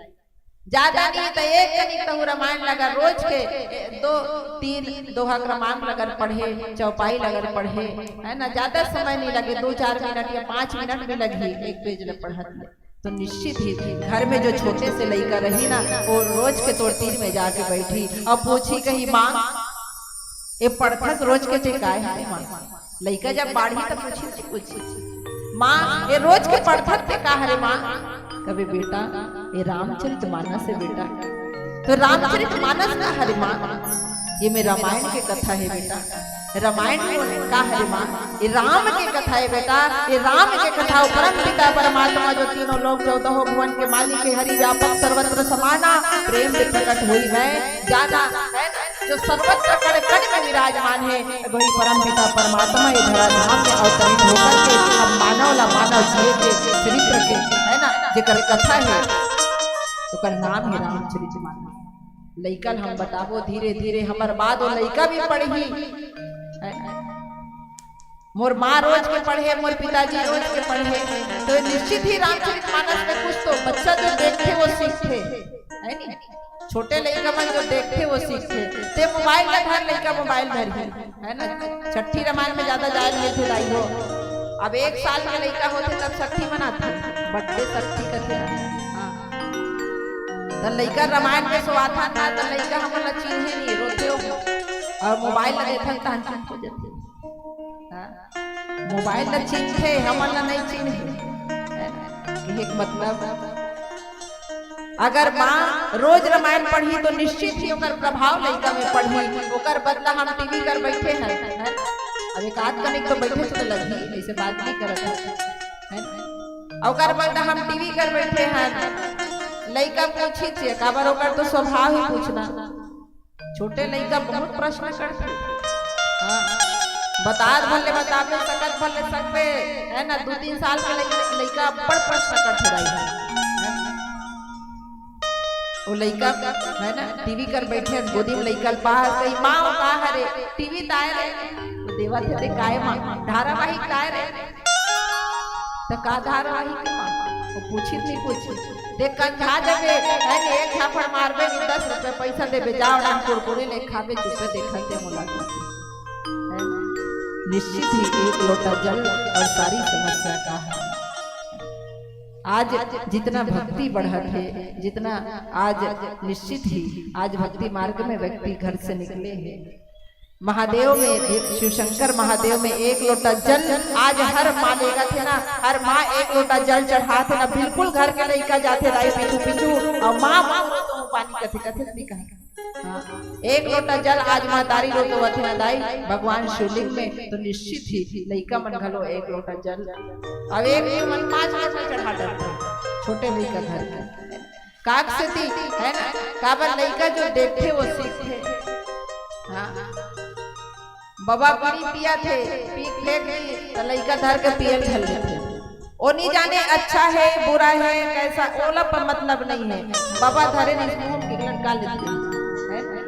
ज्यादा नहीं तो एक कनिक तहु रामायण लगा रोज के, ए, दो तीन दोहा क्रमांक लगन पढ़े, चौपाई लगन पढ़े, है ना? ज्यादा समय नहीं लगे, दो चार मिनट या पाँच मिनट भी लगही एक पेज ल पढ़त ले। तो निश्चित ही घर में जो छोटे से लइका रही ना, वो रोज के तोर तीर में जाके बैठी और पूछी, कही, "माँ, ये पढ़थस रोज के ते काय हरे माँ?" लइका जब बाढ़ी तब पूछी, पूछी, "माँ, ये रोज के पढ़थस ते का हरे माँ?" कबे, "बेटा, ये रामचरित मानस हे बेटा।" तो रामचरित मानस का हरे माँ? ये में रामायण के कथा हे बेटा। रामायण में का हरे माँ? ये राम के कथा हे बेटा। ये राम के कथा, वो परम पिता परमात्मा जो तीनों लोक चौदहों भुवन के मालिक हे, हरि व्यापक सर्वत्र समाना, प्रेम में प्रकट हुई है जाना, है ना? जो सर्वत्र कण कण में विराजमान है, वही परम पिता परमात्मा ये धराधाम में अवतरित होकर के अब मानव ला मानव जिए के चरित्र के, है ना, जेकर कथा है, ओकर नाम है रामचरित मानस। लइका ल हम बताबो धीरे धीरे, हमर बाद वो लइका भी पढ़ही, है ना? मोर माँ रोज के पढ़े, मोर पिताजी रोज के पढ़े, तो निश्चित ही रामचरित मानस में कुछ तो बच्चा जो देखथे वो सीखथे, है नी? छोटे लइका मन जो देखथे वो सीखथे। ते मोबाइल ला धर, लइका मोबाइल धरही, है ना? छट्ठी रामायण में ज्यादा जाए मिलथे दाई हो। अब एक साल के लइका होथे तब छट्ठी मनाथे, बर्थडे छट्ठी कथे ना। हाँ। त लइका रामायण में सोवाथन ना, त लइका हमन ला चिन्हे नहीं, रोथे हो। और मोबाइल ला देखन तहन चुप हो जाथे। हाँ? मोबाइल ला चिन्हथे, हमन ला नहीं चिन्हे। है ना? कहे के मतलब, अगर माँ रोज रामायण पढ़ही तो निश्चित ही ओकर प्रभाव लइका में पढ़ही। ओकर बदला हम टीवी कर बैठे हैं, है ना? अब एक आध कनिक तो बैठे से लगही, ऐसे बात नहीं करत है, है ना? ओकर बदला हम टीवी कर बैठे हैं, लइका पूछी छे, काबर ओकर तो स्वभाव ही पूछना। छोटे लइका बहुत प्रश्न करथे। हाँ। बतात भर ले बताबे, सकत भर ले सकबे, है ना? दू तीन साल के लइ-, लइका अब्बड़ प्रश्न करथे दाई, है ना? वो लइका, है ना, टीवी कर बैठे, गोदी में लइका ल पास, कही, "माँ, वो का हरे?" "टीवी ताय रे।" वो देवत हे, "ते काय माँ?" "धारावाहिक ताय रे।" "त का धारावाहिक हे माँ?" वो पूछित नहीं पूछित। देख, कंझा जबे, है नी, एक झापड़ मारबे नी, दस रुपये पैसा देबे, जाओ ना, कुरकुरे ले खाबे, चुपे देखते मुलाकात। है? निश्चित ही एक लोटा जल और सारी समस्या का हल। आज जितना भक्ति बढ़त है, जितना आज निश्चित ही आज भक्ति मार्ग में व्यक्ति घर से निकले हैं, महादेव में, शिव शंकर महादेव में एक लोटा जल आज हर माँ लेगथे ना, हर माँ एक लोटा जल चढ़ाथे ना, बिल्कुल घर के लइका जाथे दाई पीछू पीछू, और माँ, "माँ, वो तो पानी कथे, कथे नहीं कहा।" हाँ, एक लोटा जल आज महतारी रो तो वथे ना दाई, भगवान शिवलिंग में, तो निश्चित ही लइका मन घलो एक लोटा जल, अब एक मन पाँच लोटा चढ़ा डरथे, छोटे लइका घर के। काक सेती, है ना? काबर लइका जो देखथे, वो सीखथे। हाँ। बबा बीड़ी पियत हे, पी के फेंक दी, त लइका धर के पियल धर लेथे। ओ नी जाने अच्छा है, बुरा है, कैसा, ओला पर मतलब नहीं है। बबा धरे नहीं, मुंह में गिगलन का लेथे। है ना?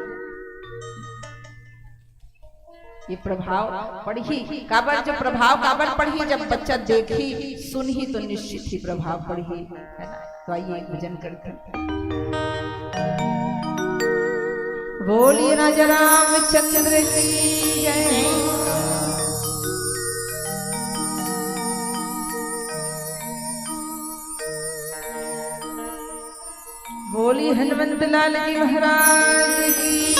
ये प्रभाव पड़ही। काबर जो प्रभाव काबर पड़ही? जब बच्चा देखही, सुनही तो निश्चित ही प्रभाव पड़ही, है ना? तो आइए एक भजन करते हैं। बोलिए राजा रामचंद्र की जय। बोली हनुमंत लाल जी महाराज की।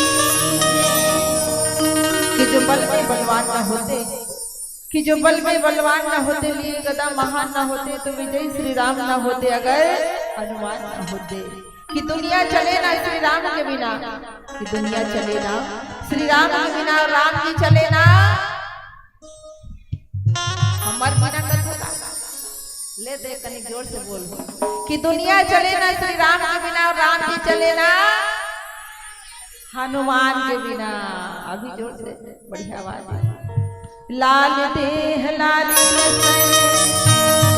कि जो बल में बलवान ना होते, कि जो बल में बलवान ना होते, लीर गदा महान ना होते, तो विजय श्री राम ना होते, अगर हनुमान ना होते। कि दुनिया चले ना श्री राम के बिना, कि दुनिया चले ना श्री राम के बिना, राम जी चले ना हमर बिना कछु का। ले दे, कनी जोर से बोल। कि दुनिया चले ना श्री राम के बिना, और राम जी चले ना हनुमान के बिना। अभी जोर से, बढ़िया आवाज है। लाल देह लाल लसन,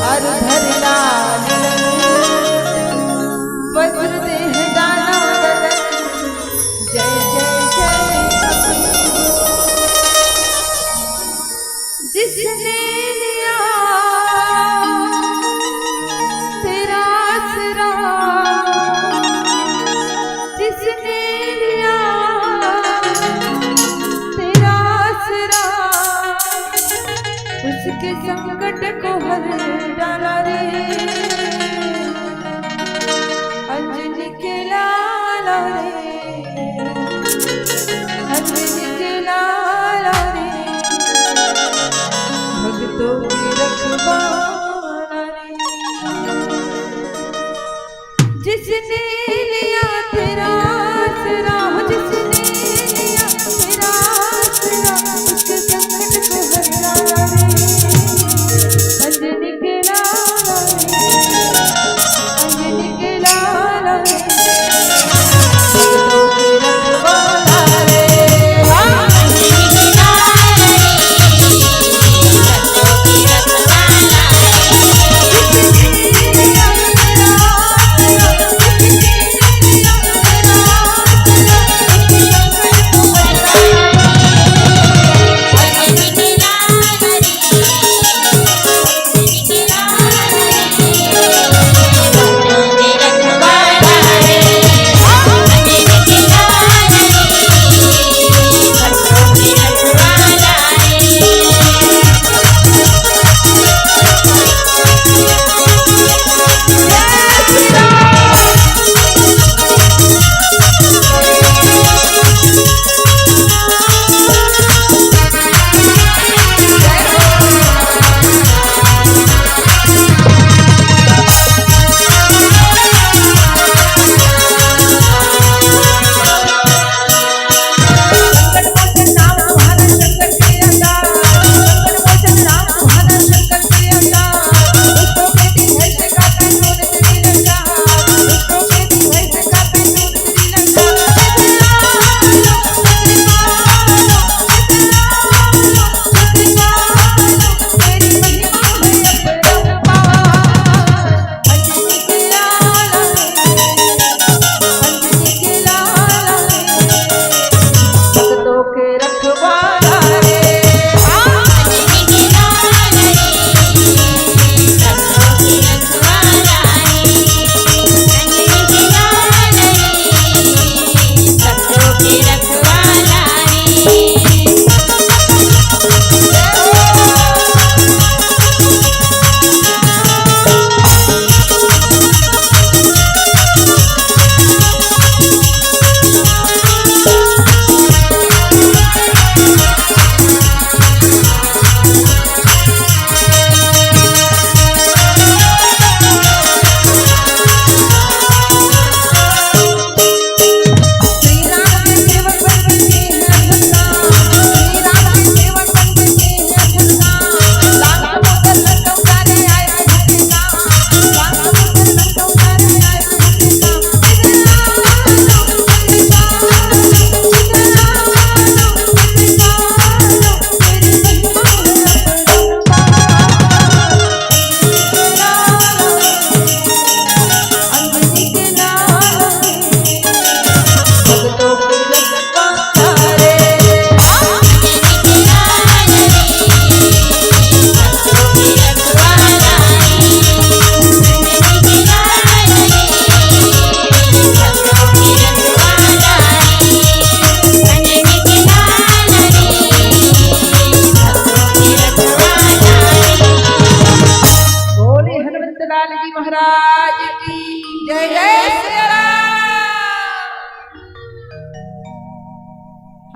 और धर लाल रंग। वज्र देह दानव दलन, जय जय जय। जिसने लिया तेरा आसरा, जिसने लिया तेरा आसरा, उसके संकट को हर डाला रे। अंजनी के लाला रे, अंजनी के लाला रे, भक्तों के रखवाला रे। जिसने लिया तेरा आसरा, जिसने लिया तेरा आसरा, उसके संकट को हर डाला रे। अंजनी के लाला रे,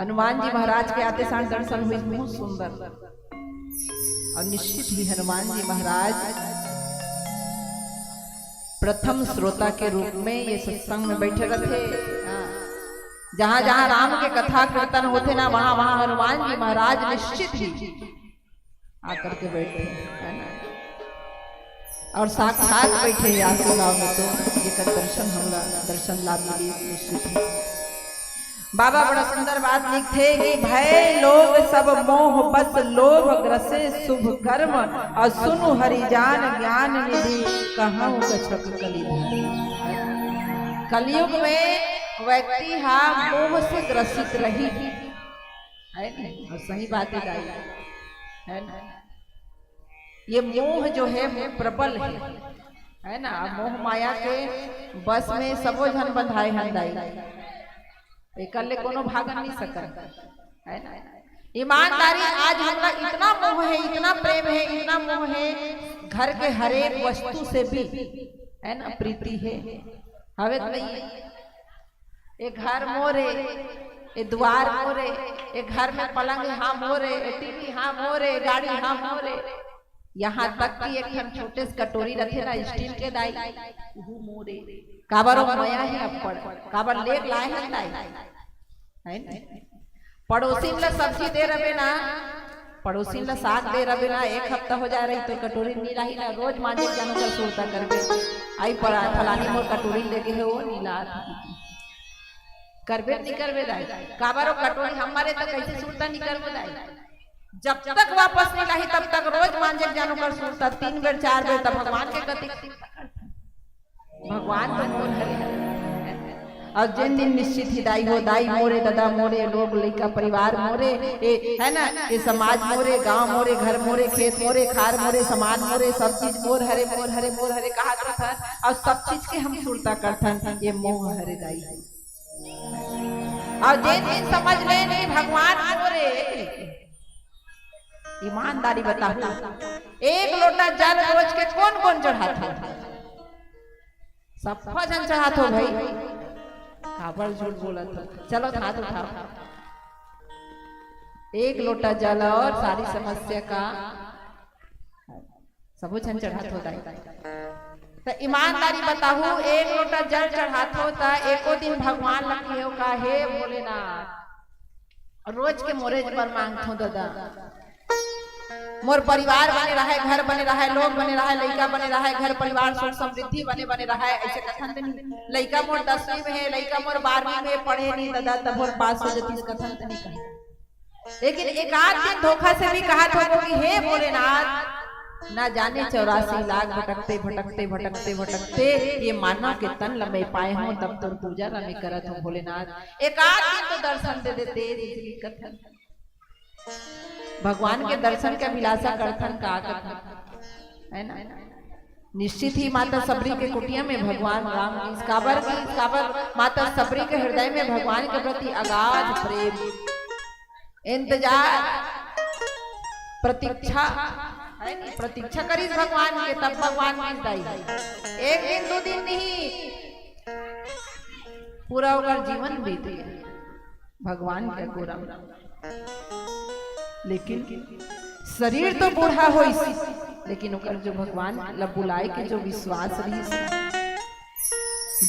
हनुमान जी महाराज के आते साथ दर्शन हुई, बहुत सुंदर। और निश्चित ही हनुमान जी महाराज प्रथम श्रोता के रूप में ये सत्संग में बैठे रहते। हाँ। जहां जहां राम के कथा कीर्तन होते ना, वहां वहां हनुमान जी महाराज निश्चित ही आकर के बैठे हैं, है ना? और साक्षात बैठे हैं आसो गांव में, तो जेकर दर्शन हमला दर्शन लाभ मिली निश्चित ही। बाबा बड़ा सुंदर बात लिखथे कि भय लोग सब मोह बस लोभ ग्रसे शुभ कर्म, और सुनु हरि जान ज्ञान निधि कहूँ कछक कलि धन। कलयुग में व्यक्ति हा मोह से ग्रसित रही, है नहीं? और सही बात है दाई, है ना? ये मोह जो है वो प्रबल है, है ना? मोह माया के बस में सबो झन बंधाए हन दाई, एकर ले कोनो भाग नहीं सकन, है ना? ईमानदारी, आज हमला इतना मोह है, इतना प्रेम है, इतना मोह है, घर के हर एक वस्तु से भी, है ना, प्रीति है, हवे तो नहीं है? ए घर मोरे, ए दुआर मोरे, ए घर में पलंग हा मोरे, ए टीवी हा मोरे, गाड़ी हा मोरे। यहाँ तक कि एक ठन छोटे से कटोरी रथे ना, स्टील के दाई, उहू मोरे। काबर ओ मया हे अब्बड़, काबर लेग लाए हन दाई, है ना? पड़ोसी ला सब्जी दे रबे ना, पड़ोसी ला साग दे रबे ना, एक हफ्ता हो जाए रही तो कटोरी नी लाही ना, रोज मांजे जानो कर सुरता करबे। आई पड़ा फलानी मोर कटोरी लेगे हे, ओ नी लात। करबे नी करबे दाई, काबर ओ कटोरी हमारे तो कैसे सुरता नी करबे दाई? जब तक वापस नी लाही तब तक रोज मांजे जानो कर सुरता, तीन बेर चार बेर, तब भगवान के गति। भगवान तो मोर हरे। और जिन दिन निश्चित ही दाई हो, दाई मोरे, दादा मोरे, लोग लइका परिवार मोरे, ए, है ना, ये समाज मोरे, गांव मोरे, घर मोरे, खेत मोरे, खार मोरे, सामान मोरे, सब चीज मोर हरे, मोर हरे, मोर हरे कहा था। और सब चीज के हम सुरता करथन, ये मोह हरे दाई। और जिन दिन समझ ले नहीं भगवान मोरे, ईमानदारी बताहू, एक लोटा जल रोज के कौन कौन चढ़ाथे? सफा झन चढ़ाथो भाई, काबर झूठ बोलत हो? चलो हाथ उठाओ। एक लोटा जल और सारी समस्या का सबो झन चढ़ाथो दाई। त ईमानदारी बताहू, एक लोटा जल चढ़ाथो त एको दिन भगवान ला कहेव का, हे भोलेनाथ, रोज के मोरे बर मांगथो दादा, मोर परिवार बने रहे, घर बने रहे, लोग बने रहे, लइका बने रहे, घर परिवार सुख समृद्धि बने बने रहे, ऐसे कथन त नहीं। लइका मोर दसवीं में है, लइका मोर बारहवीं में पढ़े नहीं दादा, तब मोर पास हो जतिस कथन त नहीं कहे। लेकिन एक आध दिन धोखा से भी कहा था कि हे भोलेनाथ, ना जाने चौरासी लाख भटकते भटकते भटकते भटकते ये मानव के तन ल मैं पाए हूँ, तब तोर पूजा ल मैं करत हूँ भोलेनाथ, एक आध दिन तो दर्शन दे दे, तेरी कथन। भगवान के दर्शन के अभिलाषा करथन का कथन, है ना? निश्चित ही माता सबरी के कुटिया में भगवान राम की काबर की काबर माता सबरी के हृदय में भगवान के प्रति अगाध प्रेम, इंतजार, प्रतीक्षा, है नी? प्रतीक्षा करिस भगवान के, तब भगवान मिल जाई। एक दिन, दो दिन नहीं, पूरा ओकर जीवन बीत गया भगवान के गोरा में। लेकिन शरीर तो बूढ़ा होइस, लेकिन ओकर जो भगवान ला बुलाए के जो विश्वास रहिस,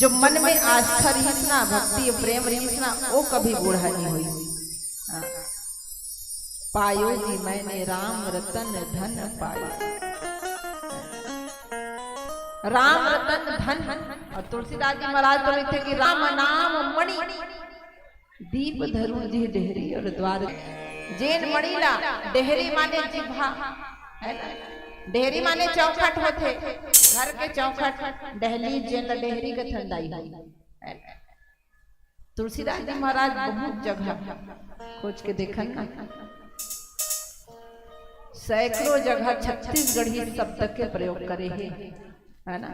जो मन में आस्था रहिस ना, भक्ति प्रेम रहिस ना, वो कभी बूढ़ा नहीं होइस। हाँ। पायो जी मैंने राम रतन धन पायो। राम रतन धन। और तुलसीदास जी महाराज तो लिखथे कि राम नाम मणि दीप धरू जिह डेहरी और द्वार। जेन मणि ला, डेहरी माने जिभा, है ना? डेहरी माने चौखट होथे, घर के चौखट, डहली जेन ला डेहरी कथन दाई हो, है ना? तुलसीदास जी महाराज बहुत जगह खोज के देखन ना, सैकड़ों जगह छत्तीसगढ़ी शब्द के प्रयोग करे हे, है ना?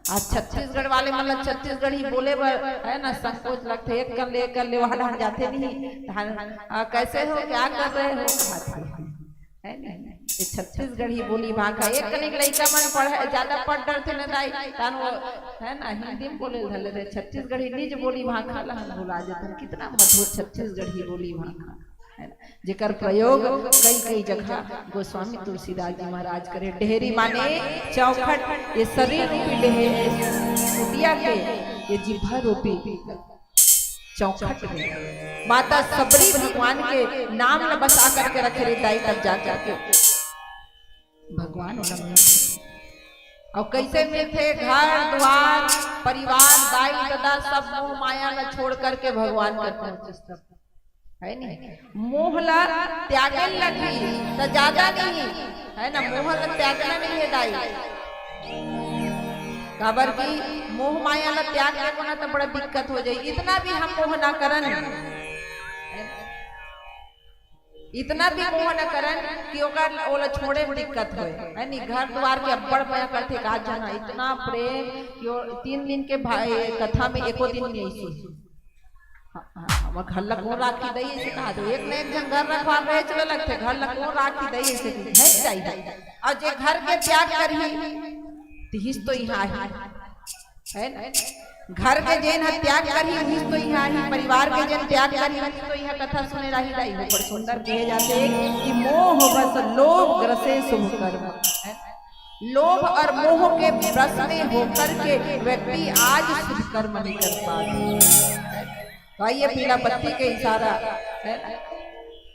आज छत्तीसगढ़ वाले मन ला छत्तीसगढ़ी बोले बर, है ना, संकोच लगथे, एक कर ले, एक कर ले, वहां ढंग जाथे नहीं। धान, आ, कैसे हो, क्या कर रहे हो, बात है। है नहीं? ये छत्तीसगढ़ी बोली भाखा। एक कनिक लइका मन पढ़े, ज्यादा पढ़ डरथे न दाई, तान वो, है ना, हिंदी में बोले धर लेथे। छत्तीसगढ़ी निज बोली भाखा ला हम भुला जथन। कितना मधुर छत्तीसगढ़ी बोली भाखा, है ना? जेकर प्रयोग कई कई जगह गोस्वामी तुलसीदास जी महाराज करे। डेहरी माने चौखट, ये शरीर रूपी डेहरी, कुटिया के ये जिभा रूपी चौखट में माता सबरी भगवान के नाम ल बसा करके रखे रे दाई, तब जा करके भगवान ओला मिलथे। अउ कैसे मिलथे? घर द्वार, परिवार, दाई ददा, सब मोह माया ल छोड़ करके भगवान कर पहुंचे सब, है नहीं? मोह ला त्यागे लगही त ज्यादा नहीं, है ना? मोह ला त्यागना नहीं है दाई। काबर कि मोह माया ला त्याग देबो ना त बड़ा दिक्कत हो जाई। इतना भी हम मोह ना करन, इतना भी मोह ना करन कि ओकर, ओला छोड़े में दिक्कत होए, है नी? घर दुआर के अब्बड़ मया करथे, का जाना इतना प्रेम कि वो तीन दिन के भा-, कथा में एको दिन नहीं सुन। हाँ, हाँ, हमर घर ला कोन राखी दई, ऐसे कहा तो एक ना एक झन घर रखवार रहे चले लगथे, घर ला कोन राखी दई, ऐसे कि भेज जाई। और जे घर के त्याग करही, तिहिस तो इहाँ आही, है ना? घर के जेन ह त्याग करही, उहिस तो इहाँ आही, परिवार के जेन त्याग करही, उहिस तो इहाँ कथा सुने राही दाई। ऊपर सुंदर कहे जाथे कि मोह बस लोभ ग्रसे शुभ कर्म, है ना? लोभ और मोह के वश में होकर के व्यक्ति आज शुभ कर्म नहीं कर पाता। तो आइए, पीला बत्ती के इशारा, है ना?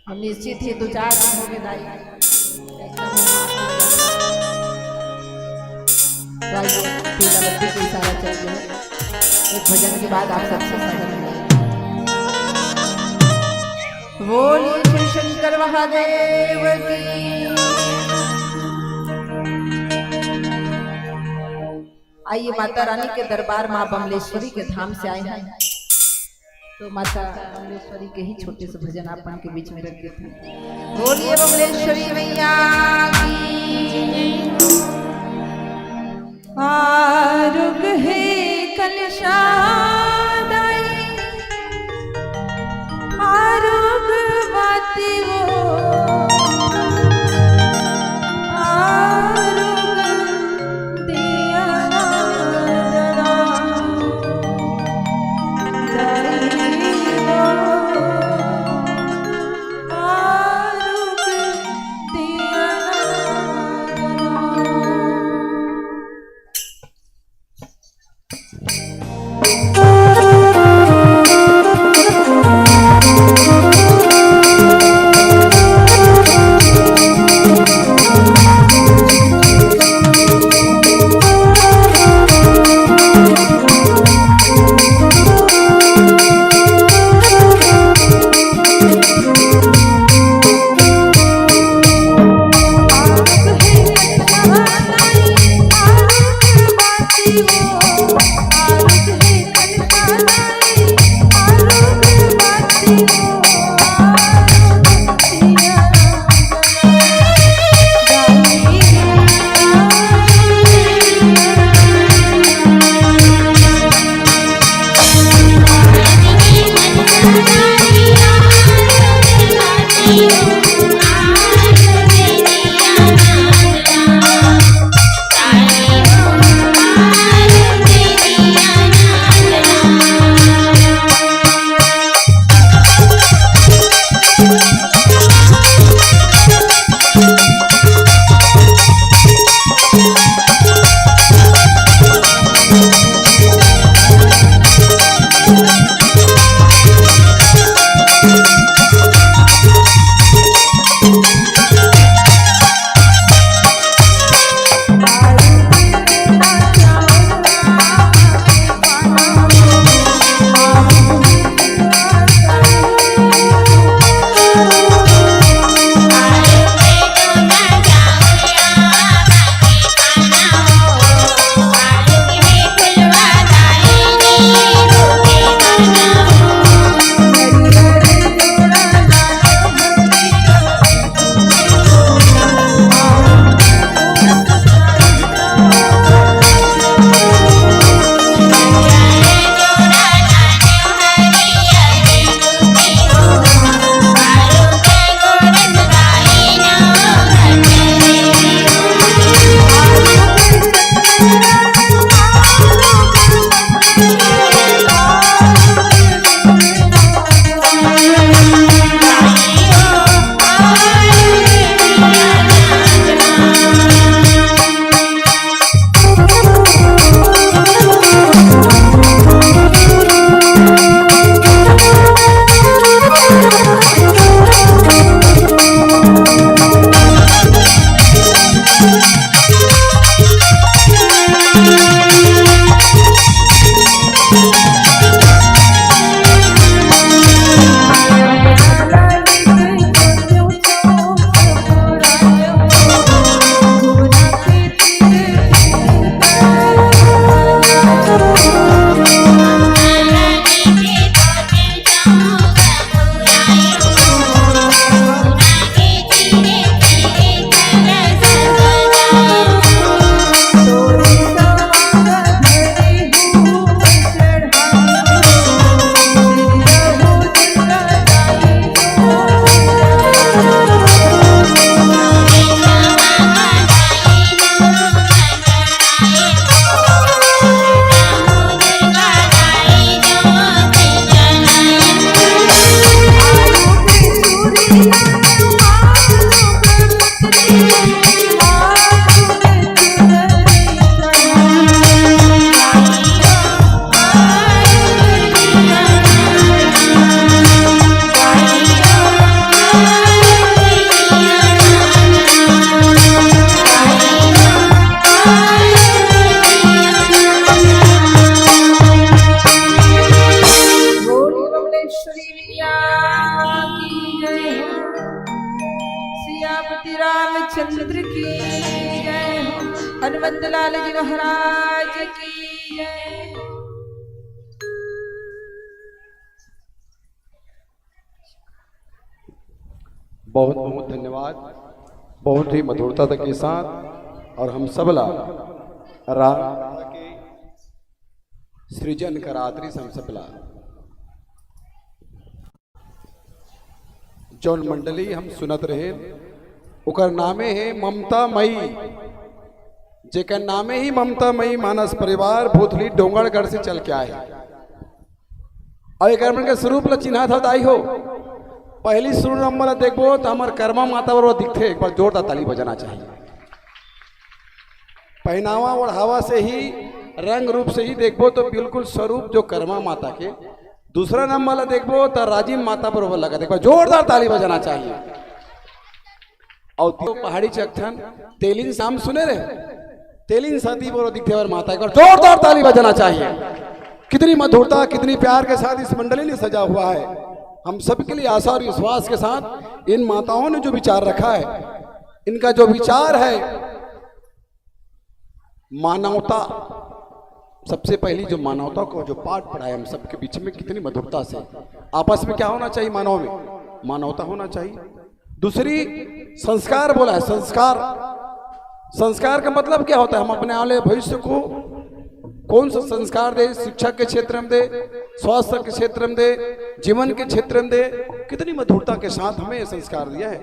हम निश्चित ही दो चार दिन हो गए दाई। तो आइए, पीला बत्ती के इशारा चलते हैं। एक भजन के बाद आप सबसे साझा करेंगे। बोलिए श्री शंकर महादेव की। आइए, माता रानी के दरबार, माँ बमलेश्वरी के धाम से आए हैं, तो माता बमलेश्वरी के ही छोटे से भजन आप मन के बीच में रख देते हैं। बोलिए बमलेश्वरी मैया की। आरुग हे कलशादाई, आरुग बाती वो, आरुग दिया ना जला, दाई वो, आरुग दिया ना जला। नंदलाल जी महाराज की जय। बहुत बहुत धन्यवाद, बहुत ही मधुरता के साथ। और हम सबला राम के सृजन करात रहिस हम सबला। जौन मंडली हम सुनत रहे, ओकर नामे हे ममता मई। जेकर नामे ही ममता मई मानस परिवार भूतली डोंगरगढ़ से चल के आए। और एक मन के स्वरूप ला चिन्हा था दाई हो, पहली शुरू नंबर ला देखबो तो हमार कर्मा माता बरोबर दिखथे। एक बार जोरदार ताली बजाना चाहिए। पहनावा ओढ़ावा से ही, रंग रूप से ही देखबो तो बिल्कुल स्वरूप जो कर्मा माता के। दूसरा नंबर ला देखबो तो राजिम माता बरोबर लगथे। एक बार जोरदार ताली बजाना चाहिए। और तो पहाड़ी चकथन तेलिन साम सुने रहे, तेलिन सती बरोबर दिखथे हमार माता। एक बार जोरदार ताली बजाना चाहिए। कितनी मधुरता, कितनी प्यार के साथ इस मंडली ने सजा हुआ है। हम सबके लिए आशा और विश्वास के साथ इन माताओं ने जो विचार रखा है, इनका जो विचार है, मानवता, सबसे पहली जो मानवता को जो पाठ पढ़ाया हम सबके बीच में, कितनी मधुरता से। आपस में क्या होना चाहिए? मानव में मानवता होना चाहिए। दूसरी, संस्कार बोला है, संस्कार। संस्कार का मतलब क्या होता है? हम अपने आने वाले भविष्य को कौन सा संस्कार दे? शिक्षा के क्षेत्र में दे, स्वास्थ्य के क्षेत्र में दे, जीवन के क्षेत्र में दे। कितनी मधुरता के साथ हमें ये संस्कार दिया है।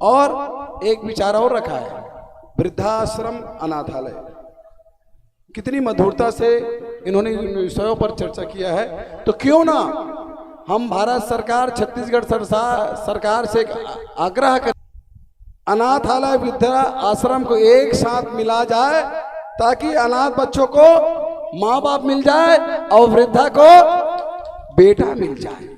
और एक विचार और रखा है, वृद्धाश्रम, अनाथालय। कितनी मधुरता से इन्होंने इन विषयों पर चर्चा किया है। तो क्यों ना हम भारत सरकार, छत्तीसगढ़ सरसा-, सरकार से एक आग्रह करें, अनाथालय, वृद्धा आश्रम को एक साथ मिला जाए, ताकि अनाथ बच्चों को माँ बाप मिल जाए और वृद्धा को बेटा मिल जाए।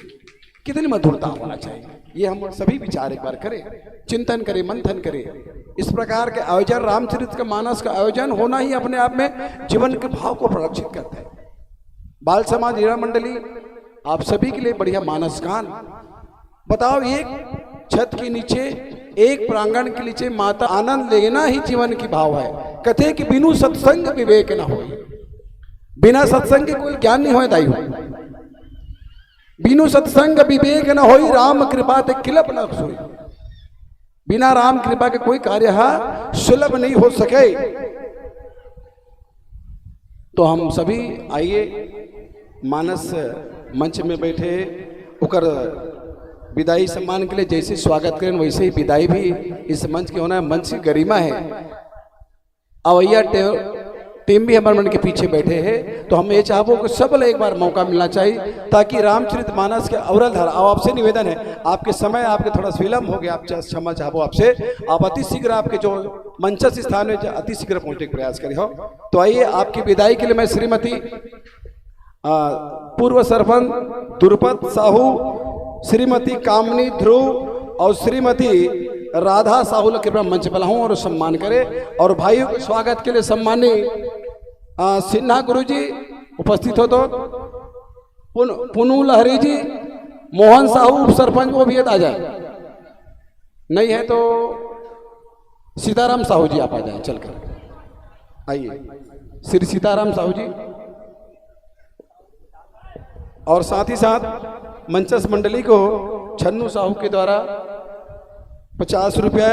कितनी मधुरता होना चाहिए, ये हम सभी विचार एक बार करें, चिंतन करें, मंथन करें। इस प्रकार के आयोजन, रामचरित के मानस का आयोजन होना ही अपने आप में जीवन के भाव को प्रलक्षित करता है। बाल समाज, लीला मंडली, आप सभी के लिए बढ़िया मानस गान। बताओ, एक छत के नीचे, एक प्रांगण के नीचे माता आनंद लेना ही जीवन की भाव है। कथे कि बिनु सत्संग विवेक न होई, बिना सत्संग के कोई ज्ञान नहीं होए दाई हो। बिनु सत्संग विवेक न होई, राम कृपा ते किलप न सोई। बिना राम कृपा के कोई कार्य हा सुलभ नहीं हो सके। तो हम सभी आइए, मानस मंच में बैठे, ओकर विदाई सम्मान के लिए जैसे स्वागत करें, वैसे ही विदाई भी इस मंच के होना है। मंच की गरिमा है। अवैया टे-, टीम भी हमारे मन के पीछे बैठे हैं, तो हम ये चाहबो कि सब ला एक बार मौका मिलना चाहिए, ताकि रामचरित मानस के अवरल धारा। अब आपसे निवेदन है, आपके समय, आपके थोड़ा सा विलंब हो गया, आप चा-, क्षमा चाहबो आपसे, आप अति शीघ्र आपके जो मंचस्थ स्थान में ज-, अति शीघ्र पहुंचने का प्रयास करें हो। तो आइए, आपकी विदाई के लिए मैं श्रीमती, आ, पूर्व सरपंच दुर्पत साहू, श्रीमती कामनी ध्रुव और श्रीमती राधा साहू ला कृपया मंच पर लाऊं और सम्मान करें। और भाइयों के स्वागत के लिए सम्मानी, आ, सिन्हा गुरु जी उपस्थित हो तो, पुन-, पुनू लहरी जी, मोहन साहू उप सरपंच, वो भी आ जाए, नहीं है तो सीताराम साहू जी आप आ जाए चलकर, आइए श्री सीताराम साहू जी। और साथ ही साथ मंचस्थ मंडली को छन्नू साहू के द्वारा पचास रुपया,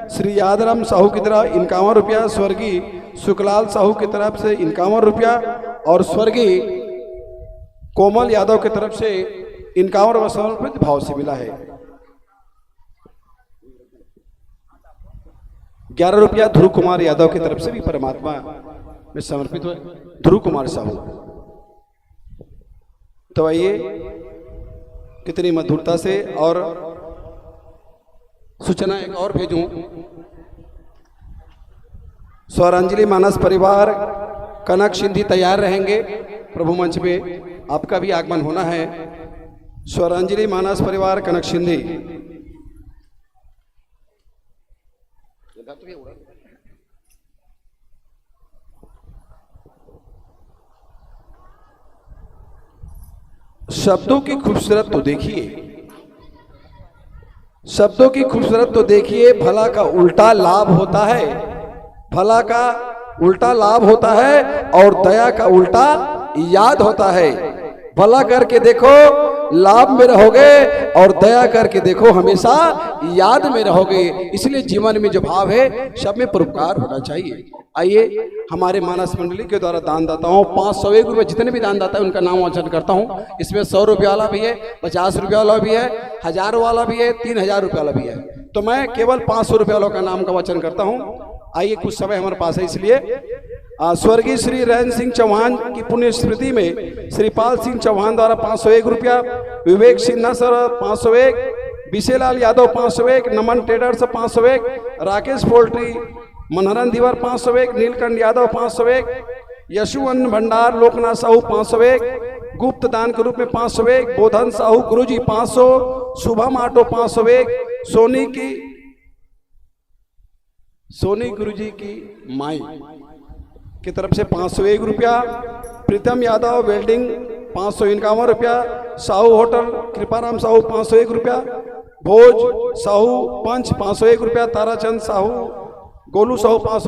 श्री यादराम साहू की तरफ इक्यावन रुपया, स्वर्गीय सुखलाल साहू की तरफ से इक्यावन रुपया और स्वर्गीय कोमल यादव की तरफ से इक्यावन रुपया समर्पित भाव से मिला है। ग्यारह रुपया ध्रुव कुमार यादव की तरफ से भी परमात्मा में समर्पित हुए। ध्रुव कुमार साहू, तो आइए, कितनी मधुरता से। और सूचना एक और भेजूं, स्वरांजलि मानस परिवार कनक सिंधी तैयार रहेंगे प्रभु मंच में, आपका भी आगमन होना है। स्वरांजलि मानस परिवार कनक सिंधी, शब्दों की खूबसूरत तो देखिए, शब्दों की खूबसूरत तो देखिए, भला का उल्टा लाभ होता है, भला का उल्टा लाभ होता है और दया का उल्टा याद होता है। भला करके देखो, लाभ में रहोगे, और दया करके देखो, हमेशा याद में रहोगे। इसलिए जीवन में जो भाव है, सब में परोपकार होना चाहिए। आइए, हमारे मानस मंडली के द्वारा दानदाताओं, पाँच सौ एक रुपये, जितने भी दानदाता हैं, उनका नाम वाचन करता हूँ। इसमें सौ रुपये वाला भी है, पचास रुपये वाला भी है, हजार वाला भी है, तीन हजार रुपये वाला भी है। तो मैं केवल पाँच सौ रुपये वालों का नाम का वाचन करता हूँ। आइए, कुछ समय हमारे पास है, इसलिए आ, स्वर्गीय श्री रैन सिंह चौहान की पुण्य स्मृति में श्री पाल सिंह चौहान द्वारा पाँच सौ एक रुपया, विवेक सिन्हा सर पाँच सौ एक, बिसेलाल यादव पाँच सौ एक, नमन ट्रेडर्स पाँच सौ एक, राकेश पोल्ट्री, मनहरन धीवर पाँच सौ एक, नीलकंठ यादव पाँच सौ एक, यशुवन भंडार लोकनाथ साहू पाँच सौ एक, गुप्त दान के रूप में पाँच सौ एक, बोधन साहू गुरुजी पाँच सौ, शुभम ऑटो पाँच सौ एक, सोनी की सोनी गुरुजी की माई की तरफ से पाँच सौ एक रुपया, प्रीतम यादव वेल्डिंग पाँच सौ इक्यावन रुपया, साहू होटल कृपाराम साहू पाँच सौ एक रुपया, भोज साहू पंच पाँच सौ एक रुपया, ताराचंद साहू, गोलू साहू पाँच सौ